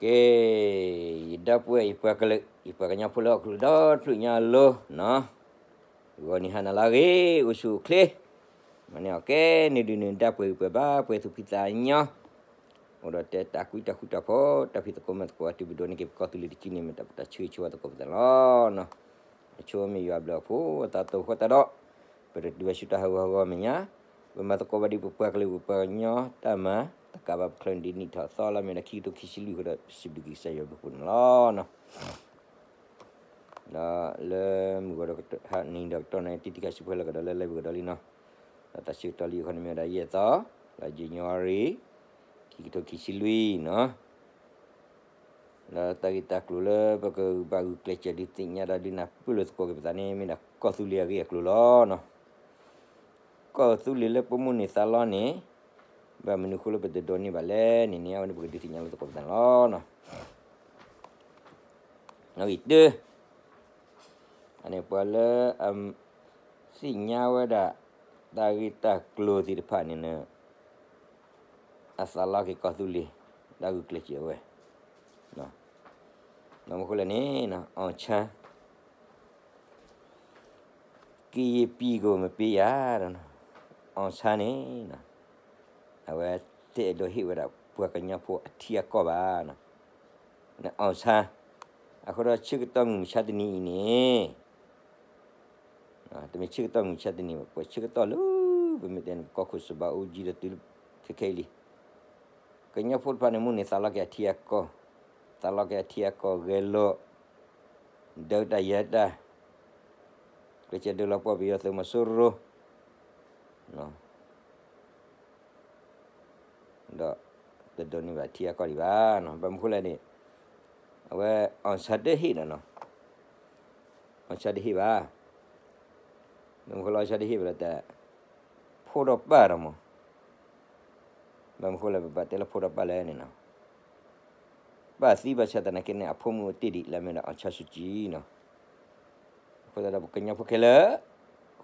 ကဲ, ယဒီပုၢ်ဝဲၢ်ယပှၤကလုာ် ယပှၤကညီဖိလၢဟီၣ်ခိၣ်ဒီဖျၢၣ်ညါအလိၤနီၤ, ဂီၤနံၤဟါနၤလၢအဂ့ၤ အိၣ်ဆူၣ်အိၣ်ချ့, မၤန့ၢ်အီၣ်ကဲန့ၣ်ဒုးန့ၣ် ဒၣ်ပှဲၤဂံၢ်ပှဲၤဘါ ပှဲၤသူၣ်ဖှံသးညီ, အိၣ်ဒီးတဲတၢ်ကွံတၢ်ဃူတၢ်ဖိး တၢ်ဖံးသကိးမၤသကိး အတုၤပဒိးန့ၢ်က့ၤပကီၢ်သူလ့ၤတကံန့ၣ် မ့ၢ်တၢ်ပတၢ်ဆၢဂ့ၤဆၢဝါသကိးပသးလီၤနီၤ. အဆိမ့ၢ်ယွၤဘျုးအဖှိၣ်အသးအသိးအဃိသတးဒီး ပတတုၤဘၣ်ဆူတၢ်ဟးဂူာ်ဟးဂီၤအမဲာ်ညါ, ပမၤသကိးဘၣ်ဒ်ပပှၤကလုာ်ပပှၤကညီတၢ်မၤ တကးဘၣ်ပချၢန့ၣ်ဒ်နံၣ်ထီၣ်သီလၢအမ့ၢ်ဝဲဒၣ် ခံကထိခံဆံလွံၢ်အဃိဒီး ပစံးဘျုးက့ၤကစၢ်ယွၤဘျုးဖှိၣ်န့ၣ်လီၤနီၤ. ဒီးလၢမုၢ်ဂီၤဒီး ဟါနံၤဒီးကတီၢ်န့ၣ် တံၤတံၤခါဆူၣ်ဖဲလၢကဒီးလၢ live ကဒီးလံနီၤ, ဒီးတၢ်ဆၢကတီၢ်လၢယဃီန့ၣ်မ့ၢ်ဝဲဒၣ် ယဲၢ်သီ လါ January ခံကထိခံဆံလွံၢ်နီၤ. ဒီးတၢ်ဂ့ၢ်တၢ်ကျိၤလၢပကဘၣ်ဂုာ်ကျဲးစၢးဒုးသ့ၣ်ညါဒီး ဒုးနၢ်ပၢၢ်လိာ်သကိးက့ၤပသးန့ၣ် မ့ၢ်ဒၣ်ကီၢ်သူလ့ၤအဂ့ၢ်အကျိၤလီၤနီၤ. ကီၢ်သူလ့ၤလၢပမိၢ်န့ၢ်သးလီန့ၣ် ဘၣ်မနုၤအဃိလၢပတဒိးန့ၢ်ဘၣ်လဲၣ်န့ၣ်န့ၣ် အဝဲန့ၣ်ပကဒုးသ့ၣ်ညါလိာ်သကိးပသးန့ၣ်လီၤနီၤ. အဂ့ၢ်တၢ် အန့ၣ်ပှၤလၢ အ သ့ၣ်ညါဝဲဒၣ် တၢ်ဂ့ၢ်တၢ်ကျိၤသ့ၣ်တဖၣ်န့ၣ် အသးလီက့ၤကီၢ်သူလ့ၤ ဒီးဂုာ်ကျဲးစၢးဝဲ, ဘၣ်မနုၤအဃိလဲၣ်န့ၣ် အောင်ဆန်း ကရင်ပြည်ကို မပေးရ အောင်ဆန်း န့ၣ် အဝဲတအဲၣ်ဒိးဟ့ၣ်ဝဲဒၣ်ပှၤကညီဖိအထံအကီၢ်ဘၣ်. အောင်ဆန်း အဃိဒီးဆၢကတီၢ်မုၢ်မဆါတနံၤအံၤန့ၣ် တမ့ၢ်ဆၢကတီၢ်မုၢ်မဆါတနံၤဘၣ်, ပှၤဆၢကတီၢ်လၢ ပမ့ၢ်တဲန့ၣ် ကီၢ်ခိၣ်စီၤဘးအူကၠံဒီးတုၤခဲခဲအံၤလံ, ကညီဖိတဖၣ်န့ၣ် မိၣ်န့ၢ်သးလီက့ၤအထံအကီၢ်, သးလီက့ၤအထံအကီၢ် ဂဲၤလိာ် ဒုးတၢ်ယၤတၢ် ကျဲးစၢးဒုးလီၤပှီၢ်ပယီၤသုးမီၤစိရိၤ ဒီးတဒိးန့ၢ်ဘၣ်ထံအကီၢ်ဒံးဘၣ်. ဘၣ်မနုၤအဃိလဲၣ်န့ၣ် အဝဲ အောင်ဆန်း တဟ့ၣ်နီၤ,အောင်ဆန်း တဟ့ၣ်ဘၣ်. ဘၣ်မနုၤအဃိလၢ အောင်ဆန်း တဟ့ၣ်ဘၣ်လဲၣ်တၢ် ဖိဒီးပၢ်ဒီးမး, ဘၣ်မနုၤအဃိလဲၣ် ပဘၣ်တဲလၢဖိဒီးပၢ်လဲၣ်န့ၣ်နီၤ, ပၢ်သံဘၣ်ဆၣ်သနာ်က့န့ၣ် အဖိမုၣ်အိၣ်တ့ၢ်ဒံးလၢအမ့ၢ်ဒၣ် အောင်ဆန်းစုကြည် နီၤ. အဃိသတးဒီး ပကညီဖိခဲလၢာ်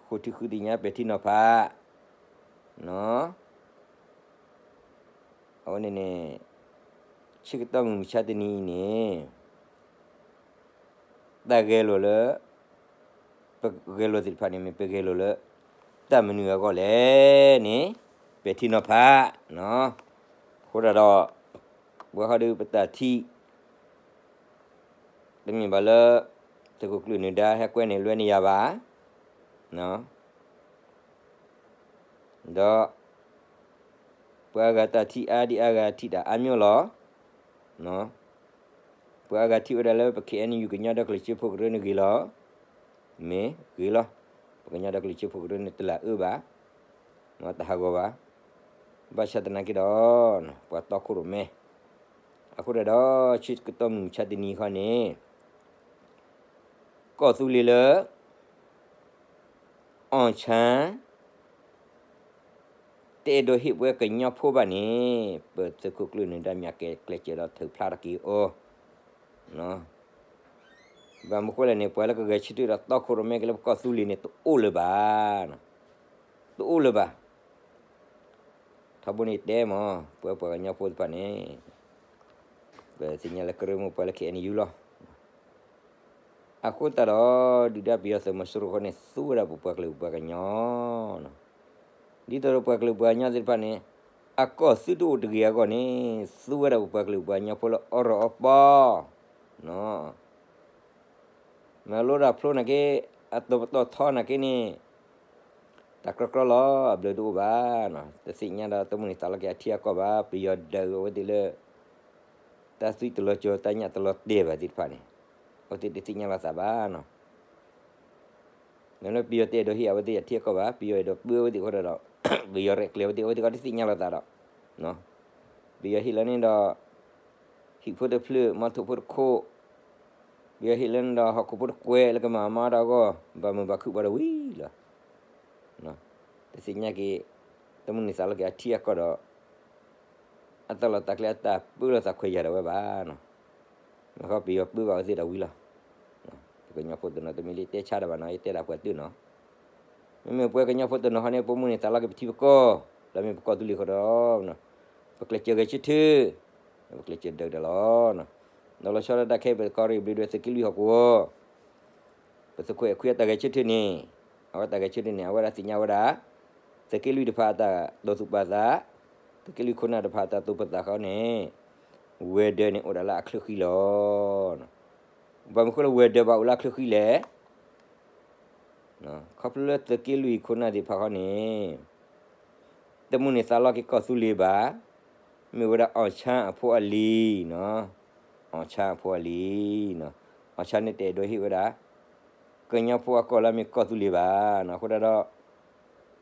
ဃိထံဃုသ့ၣ်ညါ ပဲာ်ထံနီၤဖး အဝဲန့ၣ်န့ၣ် ဆၢကတီၢ်မုၢ်မဆါတနံၤအံၤန့ၣ် တၢ်ဂဲၤလိာ်လၢ ပဂဲၤလိာ်သ့ၣ်တဖၣ်န့ၣ် မ့ၢ်ပဂဲၤလိာ်လၢ တၢ်မနုၤအဂီၢ်လဲၣ်န့ၣ် ပဲာ်ထံနီၤဖး အဃိသတးဒီး ပဝဲဃီဒုးပတၢ်ထံၣ် တမ့ၢ်ဘၣ်လၢ သုးခိၣ်ကျၢၢ်နၢၤဒါ ဟဲကွဲန့ၣ်လွဲန့ၢ်ယၤဘၣ်, ဒီး ပှၤအါဂၤတၢ်ထံၣ်အါဒံးအါဂၤထံၣ်တၢ်အါမျိုးလီၤ. ပှၤအါဂၤထံၣ်ဝဲဒၣ်လၢပ K N U ကညီဒီကလုာ်စၢဖှိၣ်ကရၢန့ၣ်ဂ့ၤလီၤ. မ့ၢ်ဂ့ၤလီၤ. ပကညီဒီကလုာ်စၢဖှိၣ်ကရၢန့ၣ် တလၢအၢဘၣ်, တဟးဂီၤဘၣ်. ဘၣ်ဆၣ်သနာ်က့ဒီး ပှၤတီခိၣ်ရိၣ်မဲ, အဃိဒီး ဆၢကတီၢ်မုၢ်မဆါတနံၤခီန့ၣ် ကီၢ်သူလ့ၤလၢ အောင်ဆန်း တအဲၣ်ဒိးဟ့ၣ်ပဝဲကညီဖိဘၣ်န့ၣ် ပသုးခိၣ်ကျၢၢ်နၢၤဒါမ့ၢ်အကဲကျဲးစၢးဒီး ထုးဖျါထီၣ်က့ၤအီၤ, ဘၣ်မနုၤအဃိလဲၣ်န့ၣ် ပှၤလၢကဂဲၤဆၢထၢၣ်ဒီးတီခိၣ်ရိၣ်မဲက့ၤလၢပကီၢ်သူလ့ၤန့ၣ် တအိၣ်လၢၤဘၣ်, တအိၣ်လၢၤဘၣ်. ထီဘိန့ၣ်တဲမး ပဝဲပှၤကညီဖိတဖၣ်န့ၣ် ပသ့ၣ်ညါလၢကရၢမိၢ်ပှၢ်လၢ K N U လီၤ. အဃိသတးဒီး ဒုၣ်ဒါပယီၤသုးမီၤစိရိၤဃီန့ၣ် သူဝဲဒၣ်ပပှၤကလုာ်ပှၤကညီ, ဒ်သိးဒီးပှၤကလုာ်ပှၤကညီသ့ၣ်တဖၣ်န့ၣ် အကီၢ်သူတအိၣ်တဂ့ၤအဂီၢ်န့ၣ် သူဝဲဒၣ်ပပှၤကလုာ်ပှၤကညီဖိလၢအီၣ်ရီၣ်အီပီ မ့ၢ်လိဒၣ်ဖျိနာ်က့ အတပတီၢ်ထီနာ်က့န့ၣ် တၢ်ကြီကြီလီၤ အဘျုးတအိၣ်ဘၣ်. တသ့ၣ်ညါဒီးတမုၢ်န့ၢ်သးလီက့ၤအထံအကီၢ်ဘၣ် ပယီၤဒၢးအဝဲသ့ၣ်လၢ တၢ်သွံၣ်တလီၤကၠီၤ တၢ်ညၣ်တလီၤတဲာ်ဘၣ်သ့ၣ်တဖၣ်န့ၣ် အဝဲသ့ၣ်တသ့ၣ်ညါလီၤသးဘၣ်နီၤ. နလၢပယီၤတအဲၣ်ဒိးဟ့ၣ်အဝဲသ့ၣ်အထံအကီၢ်ဘၣ် ပယီၤအဲၣ်ဒိးပၢအဝဲသ့ၣ်အဃိဒီး ပယီၤရဲၣ်ကျဲၤအဝဲသ့ၣ် အဝဲသ့ၣ်ကီးတသ့ၣ်ညါလီၤသးဒီး ပယီၤဟ့ၣ်လၢန့ၣ်ဒီး ဟံၣ်ဖိတဖျၢၣ် မီထိၣ်ဖိတခိၣ်, ပယီၤဟ့ၣ်လၢန့ၣ်ဒီး ဟီၣ်ခိၣ်ဖိတကွဲးလၢကမၤအမါတၢ်အဂီၢ် ဘၣ်မုာ်ဘၣ်ခုၣ်ပှၤဒီးဝံၤလီၤ. တသ့ၣ်ညါက့ၤ တမုၢ်န့ၢ်သးလီက့ၤအထံအကီၢ်ဒီး အတၢ်လီၢ်တၢ်ကျဲအတၢ်ပၢလီၤသးခွဲးယာ်ဒၣ်ဝဲဘၣ်. မ့ၢ်ဃီပယီၤပၢဘၣ်အဝဲသ့ၣ်ဒီးဝံၤလီၤ. ပကညီဖိတနီၤတမ့ၢ်လၢတဲဆါဒၣ်ဘၣ်နီၤ ယတဲဒၣ်ပှၤတၢၢ်နီၤ. မ့မ့ၢ်ပှၤကညီဖိတနီၤဟီန့ၣ် ပမိၢ်န့ၢ်သးလီက့ၤပထံပကီၢ် လၢမ့ၢ်ပကီၢ်သူလ့ၤဃီဒီး ပကျဲးစၢးဂဲၤဆၢထၢၣ် ပကျဲးစၢးဒုးတၢ်လီၤ. ဒီးလီၤဆီဒၣ်တၢ်ခဲအံၤ ပကီၢ်ရ့ၣ်ဘျ့ဒွဲၣ်သုးက့လွံၢ်ဟီၣ်ကဝီၤ ပသုးခိၣ်အဲၣ်ခွံအတၢ်ဂဲၤဆၢထၢၣ်န့ၣ်, အဝဲတၢ်ဂဲၤဆၢထၢၣ်န့ၣ် အဝဲဒၣ်သ့ၣ်ညါဝဲဒၣ် သုးက့လွံၢ်တဖၣ်အတၢ်တိာ်သူၣ်ပာ်သး, သုးက့လွံၢ်ခိၣ်နၢ်တဖၣ်အတၢ်တိာ်ပာ်သးဃီန့ၣ် weather န့ၣ်အိၣ်ဒၣ်လၢအချၢဃံလီၤ. ဘၣ်မနုၤဃိလၢ weather ဘၣ်အိၣ်လၢအချၢဃံလဲၣ်. ခီဖျိလၢသုးက့လွံၢ်ခိၣ်နၢ်သ့ၣ်တဖၣ်ဃီန့ၣ် တမုၢ်န့ၣ်သးလီက့ၤကီၢ်သူလ့ၤဘၣ်, မ့ၢ်ဝဲဒၣ်အီၣ်ဆၣ်အဖိအလံၤ, အီၣ်ဆၣ်အဖိအလံၤ, အီၣ်ဆၣ်န့ၣ်တအဲၣ်ဒိးဟ့ၣ်ဝဲဒၣ် ကညီဖိအကီၢ်လၢအမ့ၢ်ကီၢ်သူလ့ၤဘၣ်. အဃိသတး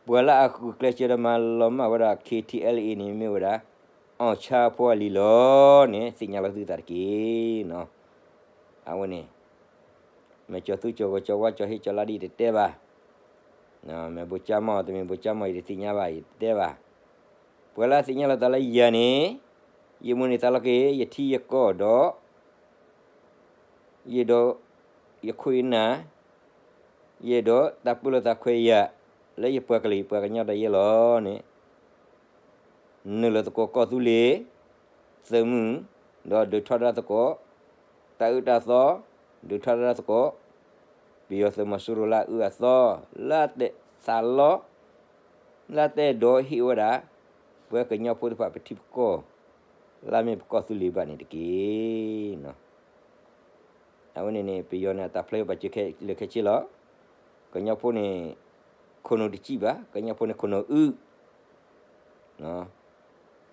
ဒီး ပှၤလၢအဃုကျဲးစၢးဒီးမၤလီၤမၢ်ဝဲဒၣ် KTLA န့ၣ်မ့ၢ်ဝဲဒၣ် အီၣ်ဆၣ်အဖိအလံၤလီၤန့ၣ် သ့ၣ်ညါလီၤသုသးတက့ၢ်. အဝဲန့ၣ် မ့ၢ်ကၠီၤသူကၠီၤဂီၤကၠီၤဝါကၠီၤဟ့ကၠီၤလါဒ်ယတတဲဘၣ်, မ့ၢ်ဘိးကၠၢ်မီၢ် တမ့ၢ်ဘိးကၠၢ်မီၢ် ယတသ့ၣ်ညါဘၣ် ယတတဲဘၣ်. ပှၤလၢအသ့ၣ်ညါလီၤသးလၢယၤန့ၣ် ယမုၢ်န့ၢ်သးလီက့ၤ ယထံယကီၢ်ဒီး ယအဲၣ်ဒိး ယခိၣ်ယနၢ်, ယအဲၣ်ဒိးတၢ်ပၢလီၤသးခွဲးယာ် လၢယပှၤကလုာ်ယပှၤကညီဒီးယဲလီၤန့ၣ် နုာ်လီၤသကိးကီၢ်သူလ့ၤ သုးမုၢ်, ဒီးဒုးထီဒါသကိး တၢ်အၢတၢ်သီ, ဒုးထီဒါသကိး ပယီၤသုးမီၤစိရိၤလၢအအၢအသီ လၢအတဲသးလီ လၢအတအဲၣ်ဒိးဟ့ၣ်ဝဲဒၣ် ပှၤကညီဖိသ့ၣ်တဖၣ်ပထံပကီၢ် လၢအမ့ၢ်ပကီၢ်သူလ့ၤဘၣ်န့ၣ်တက့ၢ်. အဝဲန့ၣ်န့ၣ် ပယီၤန့ၣ် အတၢ်ဖျါပာ်စၢၤခဲလၢာ်ခဲဆ့လီၤ. ကညီဖိန့ၣ် ခိၣ်နူာ်တစံၣ်ဘၣ်, ကညီဖိန့ၣ်ခိၣ်နူာ်အုၣ်,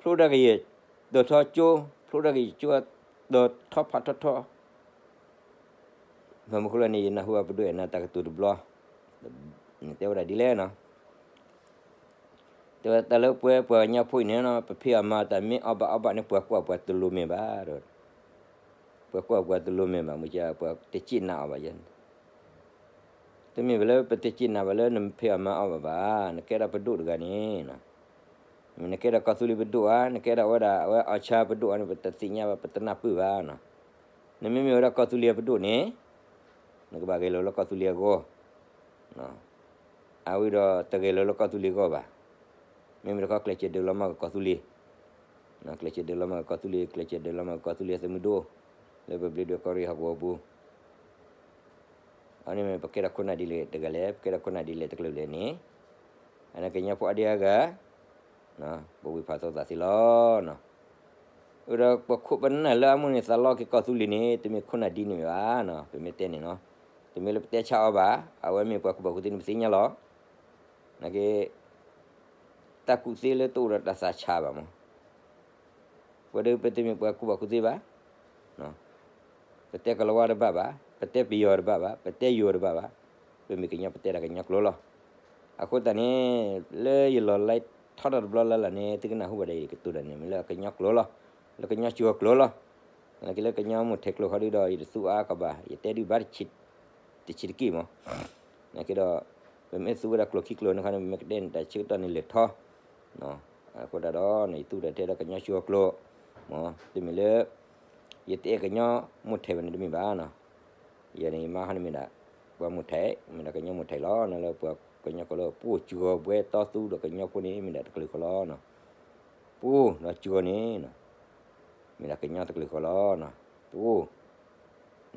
ဖျိဒၣ်ကယဲၢ် ဒိးထီကၠိ, ဖျိဒၣ်ကယဲၢ်ကၠိ ဒိးထီဖးထီထီ ဘၣ်မနုၤဃိလဲၣ်န့ၣ် ယနၢ်ဟူအပဒိၣ်အဲၣ်နၤတၢ်ကတိၤတဘျီ, နတဲဝဲဒၣ်ဒ်လဲၣ်နီၤ, တဲဝဲတၢ်လၢပှၤပှၤကညီဖိအံၤန့ၣ် ပဖံးအီၣ်မၤအီၣ်တၢ်မ့ၢ်အီၣ်ဘၣ်အီဘၣ်န့ၣ် ပှၤကွၢ်ပှၤတလိၤမဲာ်ဘၣ်, ပှၤကွၢ်ပှၤတလိၤမဲာ်ဘၣ် မ့ၢ်ပှၤတစ့ၣ်နာ်အီၤဘၣ်ယဲန့ၣ် တမ့ၢ်ဘၣ်လၢပတစ့ၣ်နာ်ဘၣ်လၢနဖံးအီၣ်မၤအီၣ်ဘၣ်ဘၣ်, နကဲဒၣ်ပဒိၣ်တဂၤန့ၣ်, နကဲဒၣ်ကီၢ်သူလ့ၤပဒိၣ်ဧါ, နကဲဒၣ်ဝဲဒၣ်အဝဲအီၣ်ဆၣ်ပဒိၣ်ဧါန့ၣ် ပတသ့ၣ်ညါဘၣ် ပတနၢ်ပၢၢ်ဘၣ်နီၤ, နမ့မ့ၢ်ဝဲဒၣ်ကီၢ်သူလ့ၤအပဒိၣ်န့ၣ်, နကဘၣ်ဂဲၤလီၤလၢကီၢ်သူလ့ၤအဂီၢ် အဝဲဒီးတဂဲၤလီၤလၢကီၢ်သူလ့ၤအဂီၢ်ဘၣ်, မ့မ့ၢ်တခီကျဲးစၢးဒုးလီၤမၢ်ကီၢ်သူလ့ၤ, ကျဲးစၢးဒုးလီၤမၢ်ကီၢ်သူလ့ၤ ကျဲးစၢးဒုးလီၤမၢ်ကီၢ်သူလ့ၤအသုးမုၢ်ဒိၣ်, လၢပဘျ့ဒွဲၣ်ကီၢ်ရ့ၣ်ဟီၣ်ကဝီၤပူၤ အန့ၣ်မ့ၢ်ပကဲထီၣ်ခိၣ်နၢ်ဒ်လဲၣ်တဂၤလဲၣ်, ပကဲထီၣ်ခိၣ်နၢ်ဒ်လဲၣ်တကလုာ်လဲၣ်န့ၣ်, အန့ၣ်ကညီဖိအါဒံအါဂၤ, ပဝံၢ်ဖးသိသးသ့လီၤ. အဒီးပခိၣ်ပနၢ်လၢအမုၢ်န့ၢ်သးလီက့ၤကီၢ်သူလ့ၤန့ၣ် တမ့ၢ်ခိၣ်နၢ်ဒ်န့ၣ်ဘၣ်, ပမ့ၢ်တဲန့ၣ်နီၤ, တမ့ၢ်လၢပတဲဆါအီၤဘၣ်, အဝဲမ့ၢ်ပှၤကူၣ်ဘၣ်ကူၣ်သ့န့ၣ် ပသ့ၣ်ညါလီၤ. နာ်က့ တၢ်ကူၣ်သ့လၢတအိၣ်ဒီးတၢ်သးဆးဘၣ်မး ပဝဲဒၣ်ပတမ့ၢ်ပှၤကူၣ်ဘၣ်ကူၣ်သ့ဘၣ်, ပတဲကလီၤဝါတဘၣ်ဘၣ်, ပတဲပယီၤတဘၣ်ဘၣ်, ပတဲယိၤတဘၣ်ဘၣ်, ပမ့ၢ်ကညီပတဲဒၣ်ကညီကျိာ်လီၤ. အဃိသတးန့ၣ် လၢယလီၤလၢထီထီၣ်တဘျီလၢ်လၢ်န့ၣ် သုကနၢ်ဟူဘၣ်ဒီးယကတိၤတၢ်န့ၣ် မ့ၢ်လၢကညီကျိာ်လီၤ, လၢကညီစှီၤကျိာ်လီၤ. နာ်က့လၢကညီမိၢ်ထဲးကျိာ်ဃီဒုဒီး ယတသူအါကဘၣ်, ယတဲဒုဘၣ် တဆံးတက့ၢ်မး. နာ်က့ဒီး ပမ့ၢ်သူဝဲဒၣ်ကျိာ်ခံကျိာ်န့ၣ်ခီန့ၣ် ပမ့ၢ်ကတဲန့ၣ် တၢ်ဆၢကတီၢ်န့ၣ်လဲၤထီ, အဃိသတးဒီး ယသူတၢ်ထဲဒီးကညီစှီၤကျိာ်, မ့ၢ်တမ့ၢ်လၢ ယတအဲၣ်ကညီမိၢ်ထဲးဘၣ်န့ၣ်တမ့ၢ်ဘၣ်နီၤ. ယၤန့ၣ် ယမါဟီန့ၣ်မ့ၢ်ဒၣ် ပှၤမိၢ်ထဲး, မ့ၢ်ဒၣ်ကညီမိၢ်ထဲးလီၤ. နလၢပှၤကညီကျိာ်လၢ ပှိၢ်စှီၤဘှဲတီသူဒီးကညီဖိန့ၣ် မ့ၢ်ဒၣ်တကလုာ်ဃီလီၤ. ပှိၢ်ဒီးစှီၤန့ၣ် မ့ၢ်ဒၣ်ကညီတကလုာ်ဃီလီၤ. ပှိၢ်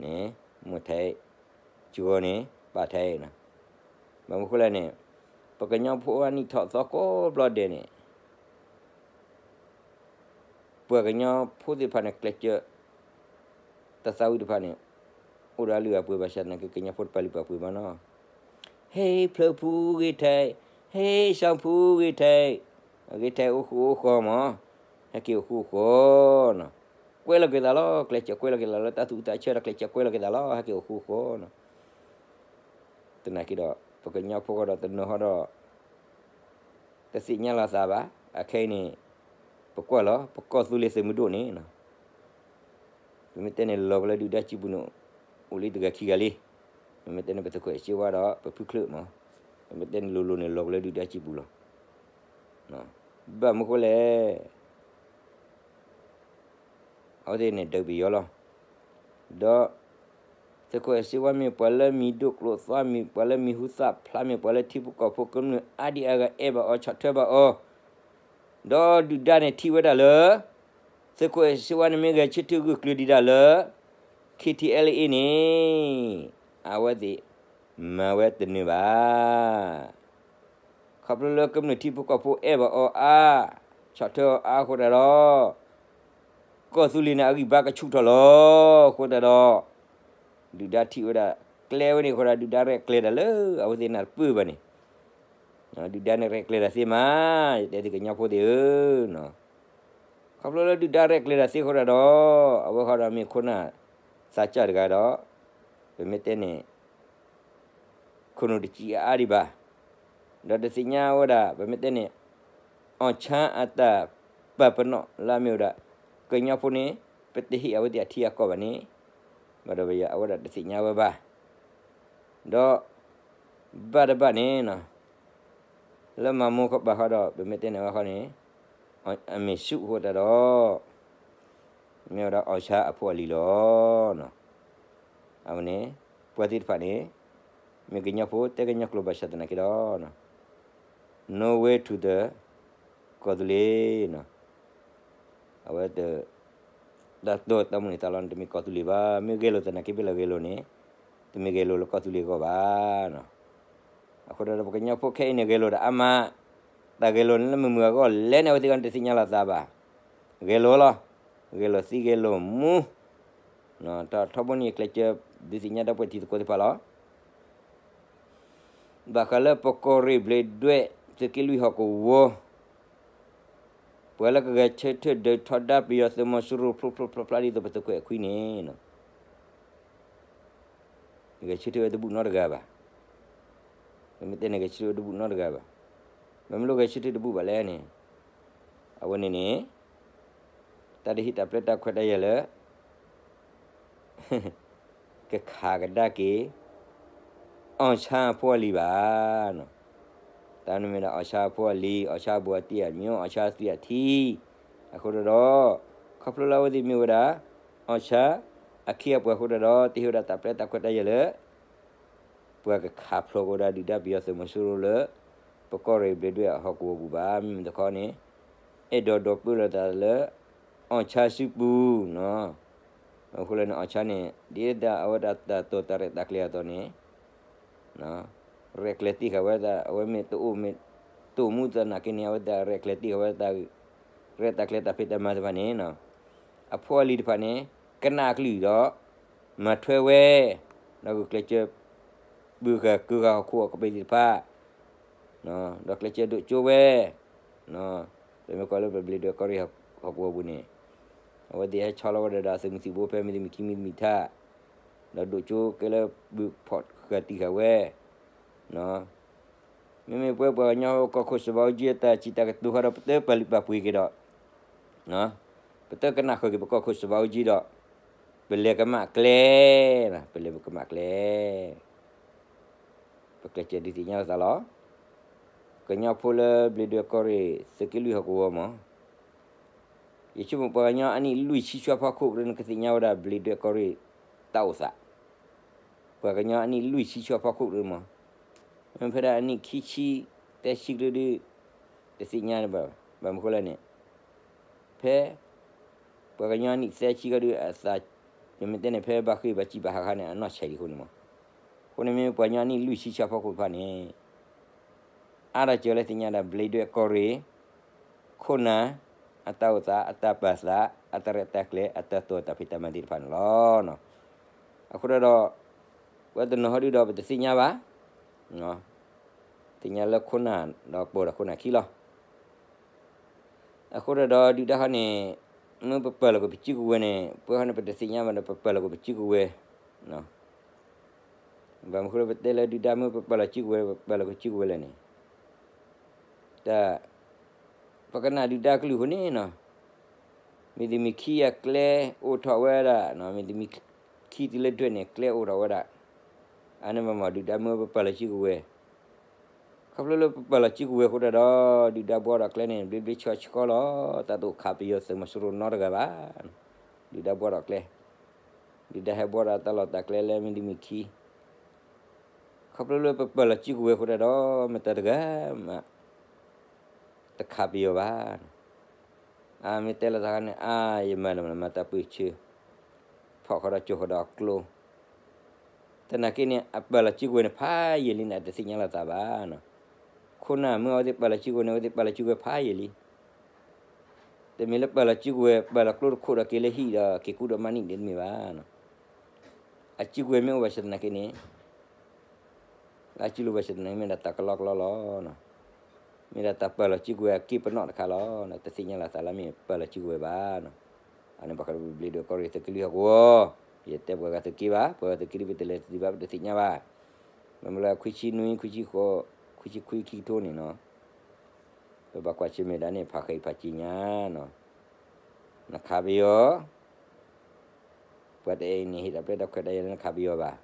န့ၣ် မိၢ်ထဲး, စှီၤန့ၣ် ပၢ်ထဲးနီၤ. ဘၣ်မနုၤဃိလဲၣ်န့ၣ် ပကညီဖိအနံၣ်ထီၣ်သီကိးဘျီဒဲးန့ၣ် ပှၤကညီဖိသ့ၣ်တဖၣ်န့ၣ် ကျဲးစၢး တၢ်သးဝံၣ်တဖၣ်န့ၣ် အိၣ်ဒီးအလုၢ်အပှ့ၤဘၣ်ဆၣ်သနာ်က့ ကညီဖိတပာ်လုၢ်ပာ်ပှ့ၤဘၣ်နီၤ. ဟဲဖျၢၣ်ဖူဂ့ၤထဲး, ဟဲစီၤဖူဂ့ၤထဲး, ဂ့ၤထဲးအိၣ်ဃူအိၣ်ဃီမး, ဟဲက့ၤအိၣ်ဃူအိၣ်ဃီနီၤ. ကွဲလီၤက့ၤသးလီၤ, ကျဲးစၢးကွဲလီၤက့ၤသးလၢတၢ်သူၣ်အုးသးဆၢဒီး ကျဲးစၢးကွဲလီၤက့ၤသးလီၤ, ဟဲက့ၤအိၣ်ဃူအိၣ်ဃီနီၤ. သနာ်က့ဒီး ပကညီဖိဃီဒီးတနီၤဃီဒီး တသ့ၣ်ညါလီၤသးဘၣ်. အခဲအံၤန့ၣ် ပကွၢ်လီၤ ပကီၢ်သူလ့ၤသုးမုၢ်ဒိၣ်န့ၣ် ပမ့ၢ်တဲန့ၣ် လီၤကလၢဒုၣ်ဒါစုပူၤန့ၣ် အိၣ်လံတဂၤခံဂၤလံ. ပမ့ၢ်တဲန့ၣ် ပသုးခိၣ်အဲၣ်စ့ဝါဒီး ပဖုချၢၣ်မး, ပမ့ၢ်တဲန့ၣ် လိၤလိၤန့ၣ် လီၤကလၢဒုၣ်ဒါစုပူၤလီၤ. ဘၣ်မနုၤဃိလဲၣ် အဝဲသ့ၣ်န့ၣ်ဒုးပယီၤလီၤ. ဒီး သုးခိၣ်အဲၣ်စ့ဝါ မ့ၢ်ပှၤလၢမံၤဒိၣ်ကျိၤသွါ, မ့ၢ်ပှၤလၢမံၤဟူသၣ်ဖျါ, မ့ၢ်ပှၤလၢထံဖိကီၢ်ဖိကမျၢၢ်အါဒံအါဂၤအဲၣ်ဘၣ်အီၤ ဆီၣ်ထွဲဘၣ်အီၤ, ဒီးဒုၣ်ဒါန့ၣ်ထံၣ်ဝဲဒၣ်လၢ သုးခိၣ်စ့ဝါန့ၣ်မ့ၢ်ဂဲၤဆၢထၢၣ်ဂုာ်ကျုာ်ဒံးဒၣ်လၢ K T L A န့ၣ် အဝဲသ့ၣ်မၤဝဲတနၢၤဘၣ်. ခီဖျိလၢကမျၢၢ်ထံဖိကီၢ်ဖိအဲၣ်ဘၣ်အီၤအါ, ဆီၣ်ထွဲအီၤအါအဃိသတးဒီး ကီၢ်သူလ့ၤန့ၣ်အဂံၢ်ဘါကဆူၣ်ထီၣ်လီၤ. အဃိသတးဒီး ဒုၣ်ဒါထံၣ်ဝဲဒၣ်ကျဲဝဲန့ၣ်အဃိဒီး ဒုၣ်ဒါရဲၣ်ကျဲၤတၢ်လၢအဝဲသ့ၣ်နၢ်တပၢၢ်ဘၣ်န့ၣ်, ဒုၣ်ဒါန့ၣ်ရဲၣ်ကျဲၤတၢ်သ့မး, ယတဲသုကညီဖိသ့ၣ်ဧၢ, ခီဖျိလၢဒုၣ်ဒါရဲၣ်ကျဲၤတၢ်သ့အဃိဒီး အဝဲဃီဒီးမ့ၢ်ခိၣ်နၢ်သးစၢ်တဂၤဒီး ပမ့ၢ်တဲန့ၣ် ခိၣ်နူာ်တစံးအါအါဒံးဘၣ်, ဒီးတသ့ၣ်ညါဝဲဒၣ် ပမ့ၢ်တဲန့ၣ် အီၣ်ဆါအတၢ်ပာ်ပနီၣ်လၢအမ့ၢ်ဝဲဒၣ် ကညီဖိန့ၣ် ပတဟ့ၣ်အဝဲသ့ၣ်အထံအကီၢ်ဘၣ်န့ၣ်, ဘၣ်ဒီးပယီၤအဝဲဒၣ်တသ့ၣ်ညါဝဲဘၣ်, ဒီး ဘၣ်တဘၣ်န့ၣ် လၢမၤမိၢ်ကဘၣ်ဃီဒီး ပမ့ၢ်တဲန့ၣ်ဝဲဃီန့ၣ် အမ့ၢ်ဆူၣ်အဃိသတးဒီး မ့ၢ်ဝဲဒၣ်အီၣ်ဆါအဖိအလံၤလီၤ. အဝဲန့ၣ် ပှၤသ့ၣ်တဖၣ်န့ၣ် မ့ၢ်ကညီဖိတဲကညီကျိာ်ဘၣ်ဆၣ်သနာ်က့ဒီး no way to the ကီၢ်သူလ့ၤ အဝဲတ တၢ်တိာ်တၢ်မုၢ်န့ၣ်သးလီၤန့ၣ် တမ့ၢ်ကီၢ်သူလ့ၤဘၣ်. မ့ၢ်ဂဲၤလိာ်သနာ်က့ ဖဲလၢဂဲၤလိာ်န့ၣ် တမ့ၢ်ဂဲၤလိာ်လၢကီၢ်သူလ့ၤအဂီၢ်ဘၣ်. အဃိဒီးပကညီဖိခဲအံၤန့ၣ် ဂဲၤလိာ်ဒီးအါမး, တၢ်ဂဲၤလိာ်န့ၣ်လၢမုာ်မုာ်အဂီၢ်လဲၣ်န့ၣ် အဝဲသ့ၣ်ကီးန့ၣ်တသ့ၣ်ညါလီၤသးဘၣ်. ဂဲၤလိာ်လီၤ, ဂဲၤလိာ်သံဂဲၤလိာ်မူ, တၢ်ထီဘိန့ၣ် ယကျဲးစၢးဒုးသ့ၣ်ညါဒီပုၢ်ဝဲၢ်တံၤသကိးသ့ၣ်တဖၣ်လီၤ. ဘၣ်ဃးလၢပကီၢ်ရ့ၣ်ဘျ့းဒွဲၣ် သုးက့လွံၢ်ဟီၣ်ကဝီၤ ပှၤလၢကဂဲၤဆၢထၢၣ်ဒုးထီဒါပယီၤသုးမီၤစိရိၤဖျိဖျိဖျါဖျါဒ်သိးပသုးခွဲးအခွံန့ၣ် ဂဲၤဆၢထၢၣ်ဝဲတဘူၣ်နီတဂၤဘၣ်. ပမ့ၢ်တဲန့ၣ် ဂဲၤဆၢထၢၣ်ဝဲတဘူၣ်နီတဂၤဘၣ်. မ့မ့ၢ်လၢဂဲၤဆၢထၢၣ်တဘူၣ်ဘၣ်လဲၣ်န့ၣ် အဝဲန့ၣ်န့ၣ် တၢ်တဟ့ၣ်တၢ်ပျဲတၢ်ခွဲးတၢ်ယာ်လၢ ကခးကဒါက့ၤ အီၣ်ဆါအဖိအလံၤဘၣ်. တၢ်န့ၣ်မ့ၢ်ဒၣ်အီၣ်ဆါအဖိအလံၤ, အီၣ်ဆါအဘူးအတံၢ်အမျိုး, အီၣ်ဆါအသွံၣ်အထံ, အဃိဒီး ခီဖျိလၢအဝဲသ့ၣ်မ့ၢ်ဝဲဒၣ် အီၣ်ဆါအခ့အပှၤအဃိဒီး တဟ့ၣ်ဝဲဒၣ်တၢ်ပျဲတၢ်ခွဲးတၢ်ယာ်လၢ ပှၤကခးဖျိးကဒါဒုၣ်ဒါပယီၤသုးမီၤစိရိၤလၢ ပကီၢ်ရ့ၣ်ဘျ့းဒွဲၣ်အဟီၣ်ကဝီၤပူၤဘၣ်. မ့မ့ၢ်တခီန့ၣ် အဲၣ်ဒိးဒိးပၢလီၤသးလၢ အီၣ်ဆါစုပူၤ, အဃိလၢန့ၣ် အီၣ်ဆါန့ၣ် ဒ်အဝဲဒၣ်တၢ်တိာ်တၢ်ရဲၣ်တၢ်ကျဲၤအသိးန့ၣ် ရဲၣ်ကျဲၤသံဃာ်ဝဲဒၣ် အဝဲမ့ၢ်တအိၣ်မူသနာ်က့န့ၣ် အဝဲဒၣ်ရဲၣ်ကျဲၤသံဃာ်ဝဲဒၣ် ရဲၣ်တၢ်ကျဲၤတၢ်ဖံးတၢ်မၤသ့ၣ်တဖၣ်န့ၣ် အဖိအလံၤတဖၣ်န့ၣ် ကနၣ်အကလုၢ်ဒီး မၤထွဲဝဲ ဒီးဂုာ်ကျဲးစၢး ပုၢ်ဃာ်ကုၢ်ဃာ်ဟီၣ်ခိၣ်အကပၤသ့ၣ်တဖၣ် ဒီးကျဲးစၢးဒိးကၠိဝဲ ပမ့ၢ်ကွၢ်လၢပဘျ့းဒွဲၣ်ကီၢ်ရ့ၣ်ဟီၣ်ကဝီၤပူၤန့ၣ် အဝဲသ့ၣ်ဟဲဆီလီၤဝဲဒၣ်ဒီးသုးမုၢ်သံၣ်ဘိဖဲမ့ၢ်သမံၤခံမံၤသမံၤထး ဒီးဒိးကၠိကဲလၢပုၢ်ဖီၣ်ဃာ်တံၢ်ဃာ်ဝဲ မ့မ့ၢ်ပဝဲပှၤကညီကီၢ်ခိၣ်စီၤဘးအူကၠံအတၢ်စံးတၢ်ကတိၤဃီဒီး ပတပာ်လုၢ်ပာ်ပှ့ၤက့ၤဒီး ပတကနၣ်ဃုာ်က့ၤပကီၢ်ခိၣ်စီၤဘးအူကၠံဒီး ပလဲၤကမၣ်ကျဲ, ပလဲၤပကမၣ်ကျဲ, ပကျဲးစၢးဒုးသ့ၣ်ညါလိာ်သးလီၤ. ကညီဖိလၢဘျ့းဒွဲၣ်ကီၢ်ရ့ၣ် သုးက့လွံၢ်ဟီၣ်ကဝီၤမး, ယဆိကမိၣ်ပှၤကညီအနံၣ်လွံၢ်ဆံဆှီဖီခိၣ်ကရၢန့ၣ် ကသ့ၣ်ညါဝဲဒၣ်ဘျ့းဒွဲၣ်ကီၢ်ရ့ၣ်တၢ်အိၣ်သး, ပှၤကညီအနံၣ်လွံၢ်ဆံဆှီဖီခိၣ်ကရၢမး, မ့မ့ၢ်ဖဲဒၣ်အနံၣ်ခံဆံသၢဆံကရၢဒုး တသ့ၣ်ညါဘၣ်, ဘၣ်မနုၤဃိလဲၣ်န့ၣ် ဖဲ ပှၤကညီအနံၣ်သၢဆံကီးဒုးအသး, မ့မ့ၢ်တဲန့ၣ် ဖဲဘၣ်ဃ့ၢ်ဘၣ်စံးဘၣ်ဟးဂီၤန့ၣ် အနီၢ်ဆံးဒံးအဃိန့ၣ်မး, အဃိန့ၣ်မ့မ့ၢ်ပှၤကညီအနံၣ်လွံၢ်ဆံဆှီဖီခိၣ်တဖၣ်န့ၣ် အါထီၣ်စၢၤလၢသ့ၣ်ညါဒၣ်ဘျ့းဒွဲၣ်ကီၢ်ရ့ၣ် ခိၣ်နၢ် အတၢ်အိၣ်သး အတၢ်ပာ်သး အတၢ်ရဲၣ်တၢ်ကျဲၤ အတၢ်တိာ်တၢ်ဖံးတၢ်မၤသ့ၣ်တဖၣ်န့ၣ်လီၤ. အဃိဒီး ပှၤတနီၤဟီဒုးဒီးပတသ့ၣ်ညါဘၣ်, သ့ၣ်ညါလၢခိၣ်နၢ်ဒီးပိာ်ဒီးခိၣ်နၢ်ခံလီၤ. အဃိဒီးဒုၣ်ဒါဟီန့ၣ် မ့ၢ်ပပာ်လီၤက့ၤပစုကဝဲၤန့ၣ် ပှၤဟီန့ၣ် ပတသ့ၣ်ညါဘၣ်ဒီး ပပာ်လီၤက့ၤပစုကဝဲၤ, ဘၣ်မနုၤဃိလၢပတဲလၢဒုၣ်ဒါမ့ၢ်ပပာ်လီၤစုကဝဲၤ ပပာ်လီၤက့ၤစုကဝဲၤလဲၣ်န့ၣ်, တၢ် ပကနၣ်ဒုၣ်ဒါကလုၢ်အဃိန့ၣ်နီၤ, မ့ၢ်တမံၤခံအကျဲအိၣ်ထီၣ်ဝဲဒၣ်, မ့ၢ်တမံၤခံတုၤလၢဒွဲၣ်န့ၣ် ကျဲအိၣ်ထီၣ်ဝဲဒၣ်, အန့ၣ်မ့ၢ်ဒုၣ်ဒါမ့ၢ်ပပာ်လီၤစုကဝဲၤ, ခီဖျိလၢပပာ်လီၤစုကဝဲၤအဃိတၢ်ဒီး ဒုၣ်ဒါဘှီဒီးကျဲန့ၣ် ဘျ့ဘျ့ဆှီဆှီလီၤ. တၢ်တအိၣ်ခးပယီၤသုးမီၤစိရိၤနီတဂၤဘၣ်. ဒုၣ်ဒါဘှီဒီးကျဲ, ဒုၣ်ဒါဟဲဘှီဒီးတၢ်လီၢ်တၢ်ကျဲလၢမ့ၢ်တမံၤခံ, ခီဖျိလၢပပာ်လီၤစုကဝဲၤအဃိတၢ်ဒီး မတၤတဂၤမး တခးပယီၤဘၣ်. အမ့ၢ်တဲလိာ်သးန့ၣ် အါ ယမၤလၢမၤတၢ်ပၢၢ်ဆၢ, ဖီၣ်ဃီဒီးကၠိဃီဒီးအကျိ, သနာ်က့န့ၣ် အပာ်လီၤစုကဝဲၤန့ၣ်ဖးယံာ်လံန့ၣ် အတသ့ၣ်ညါလိာ်သးဘၣ်နီၤ. ခိၣ်နၢ်မ့ၢ်အဝဲသ့ၣ်ပာ်လီၤစုကဝဲၤန့ၣ် အဝဲသ့ၣ်ပာ်လီၤစုကဝဲၤဖးယံာ်လံ. တမ့ၢ်လၢပာ်လီၤစုကဝဲၤ ပာ်လီၤကျိတခိၣ်ဒီးက့ၤလၢဟံၣ်ဒီးက့ၤကူၣ်ဒီးမၤနံၣ်ဒ်တမ့ၢ်ဘၣ်နီၤ. အစုကဝဲၤမ့ၢ်အိၣ်ဘၣ်ဆၣ်သနာ်က့န့ၣ် လၢအစုလိၤဘၣ်ဆၣ်သနာ်က့ မ့ၢ်ဒၣ်တၢ်ကလီကလီလီၤ. မ့ၢ်ဒၣ်တၢ်ပာ်လီၤစုကဝဲၤအက့ပနီၣ်တခါလီၤ. တသ့ၣ်ညါလိာ်သးလၢမ့ၢ်ပာ်လီၤစုကဝဲၤဘၣ်နီၤ. အန့ၣ်ဘၣ်ဃးဒီးပဘျ့ဒွဲၣ်ကီၢ်ရ့ၣ်သုးက့လွံၢ်ဟီၣ်ကဝီၤ, ယတဲပှၤဂၤသုးက့ဘၣ်, ပှၤဂၤသုးက့ဒ်ပတဲလဲၤတသ့ဘၣ် ပတသ့ၣ်ညါဘၣ်. မ့မ့ၢ်လၢခွံဆံနွံ ခွံဆံဃိး ခွံဆံခွံခံကထိန့ၣ်နီၤ, ပဘၣ်ကွၢ်ဆၢၣ်မဲာ်ဒၣ်န့ၣ် ဖးဃဲအံၤဖးက့ညါနီၤ. နခးပယီၤ ပှၤတအဲၣ်အံၤန့ၣ် ဟ့ၣ်တၢ်ပျဲၢ်တၢ်ခွဲးတၢ်ယာ်လၢနခးပယီၤဘၣ်.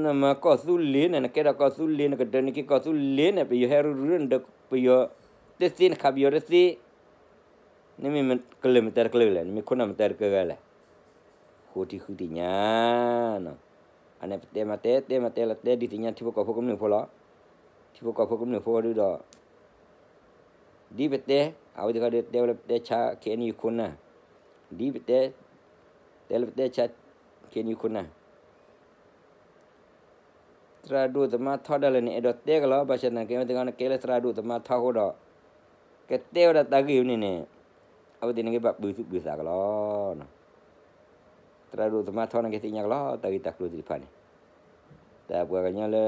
နမၤကီၢ်သူလ့ၤန့ၣ် နကဲထီၣ်ကီၢ်သူလ့ၤ နကဒၢးန့ၢ်က့ၤကီၢ်သူလ့ၤန့ၣ် ပယီၤဟဲရူၤရူၤန့ၣ်ဒီး ပယီၤတသ့ နခးပယီၤတသ့, နမ့ၢ်ကလုာ်မတၤတကလုာ်လဲၣ်, နမ့ၢ်ခိၣ်နၢ်မတၤတကလုာ်လဲၣ်. ဃိထံဃုသ့ၣ်ညါနီၤ. အန့ၣ်ပတဲမၤတဲ တဲမၤတဲလီၤ တဲဒုးသ့ၣ်ညါထံဖိကီၢ်ဖိကမျၢၢ်ဖိလီၤ. ထံဖိကီၢ်ဖိကမျၢၢ်ဖိဒုဒီး ဒ်ပတဲ, အဝဲသ့ၣ်ခီဒီးတဲဝဲလၢပတဲဆါ ခ့ၣ်အဲၣ်ယူၣ်ခိၣ်နၢ်, ဒ်ပတဲ, တဲလၢပတဲဆါ ခ့ၣ်အဲၣ်ယူၣ်ခိၣ်နၢ်, သရၣ်ဒိၣ်သမါထီဒၣ်လဲာ်န့ၣ် အဲၣ်ဒိးတဲကလီၤ, ဘၣ်ဆၣ်သနာ်က့ အဝဲသ့ၣ်ခီန့ၣ် ကဲလၢသရၣ်ဒိၣ်သမါထီအဃိဒီး ကတဲဝဲဒၣ်တၢ်ဂ့ၢ်ဝဲန့ၣ်န့ၣ်, အဝဲသ့ၣ်န့ၣ်ကဘၣ်ပၢၤသူၣ်ပၢၤသးကလီၤ. သရၣ်ဒိၣ်သမါထီန့ၣ် ကသ့ၣ်ညါကလီၤ တၢ်ဂ့ၢ်တၢ်ကျိၤသ့ၣ်တဖၣ်န့ၣ်, တၢ်ပှၤကညီလၢ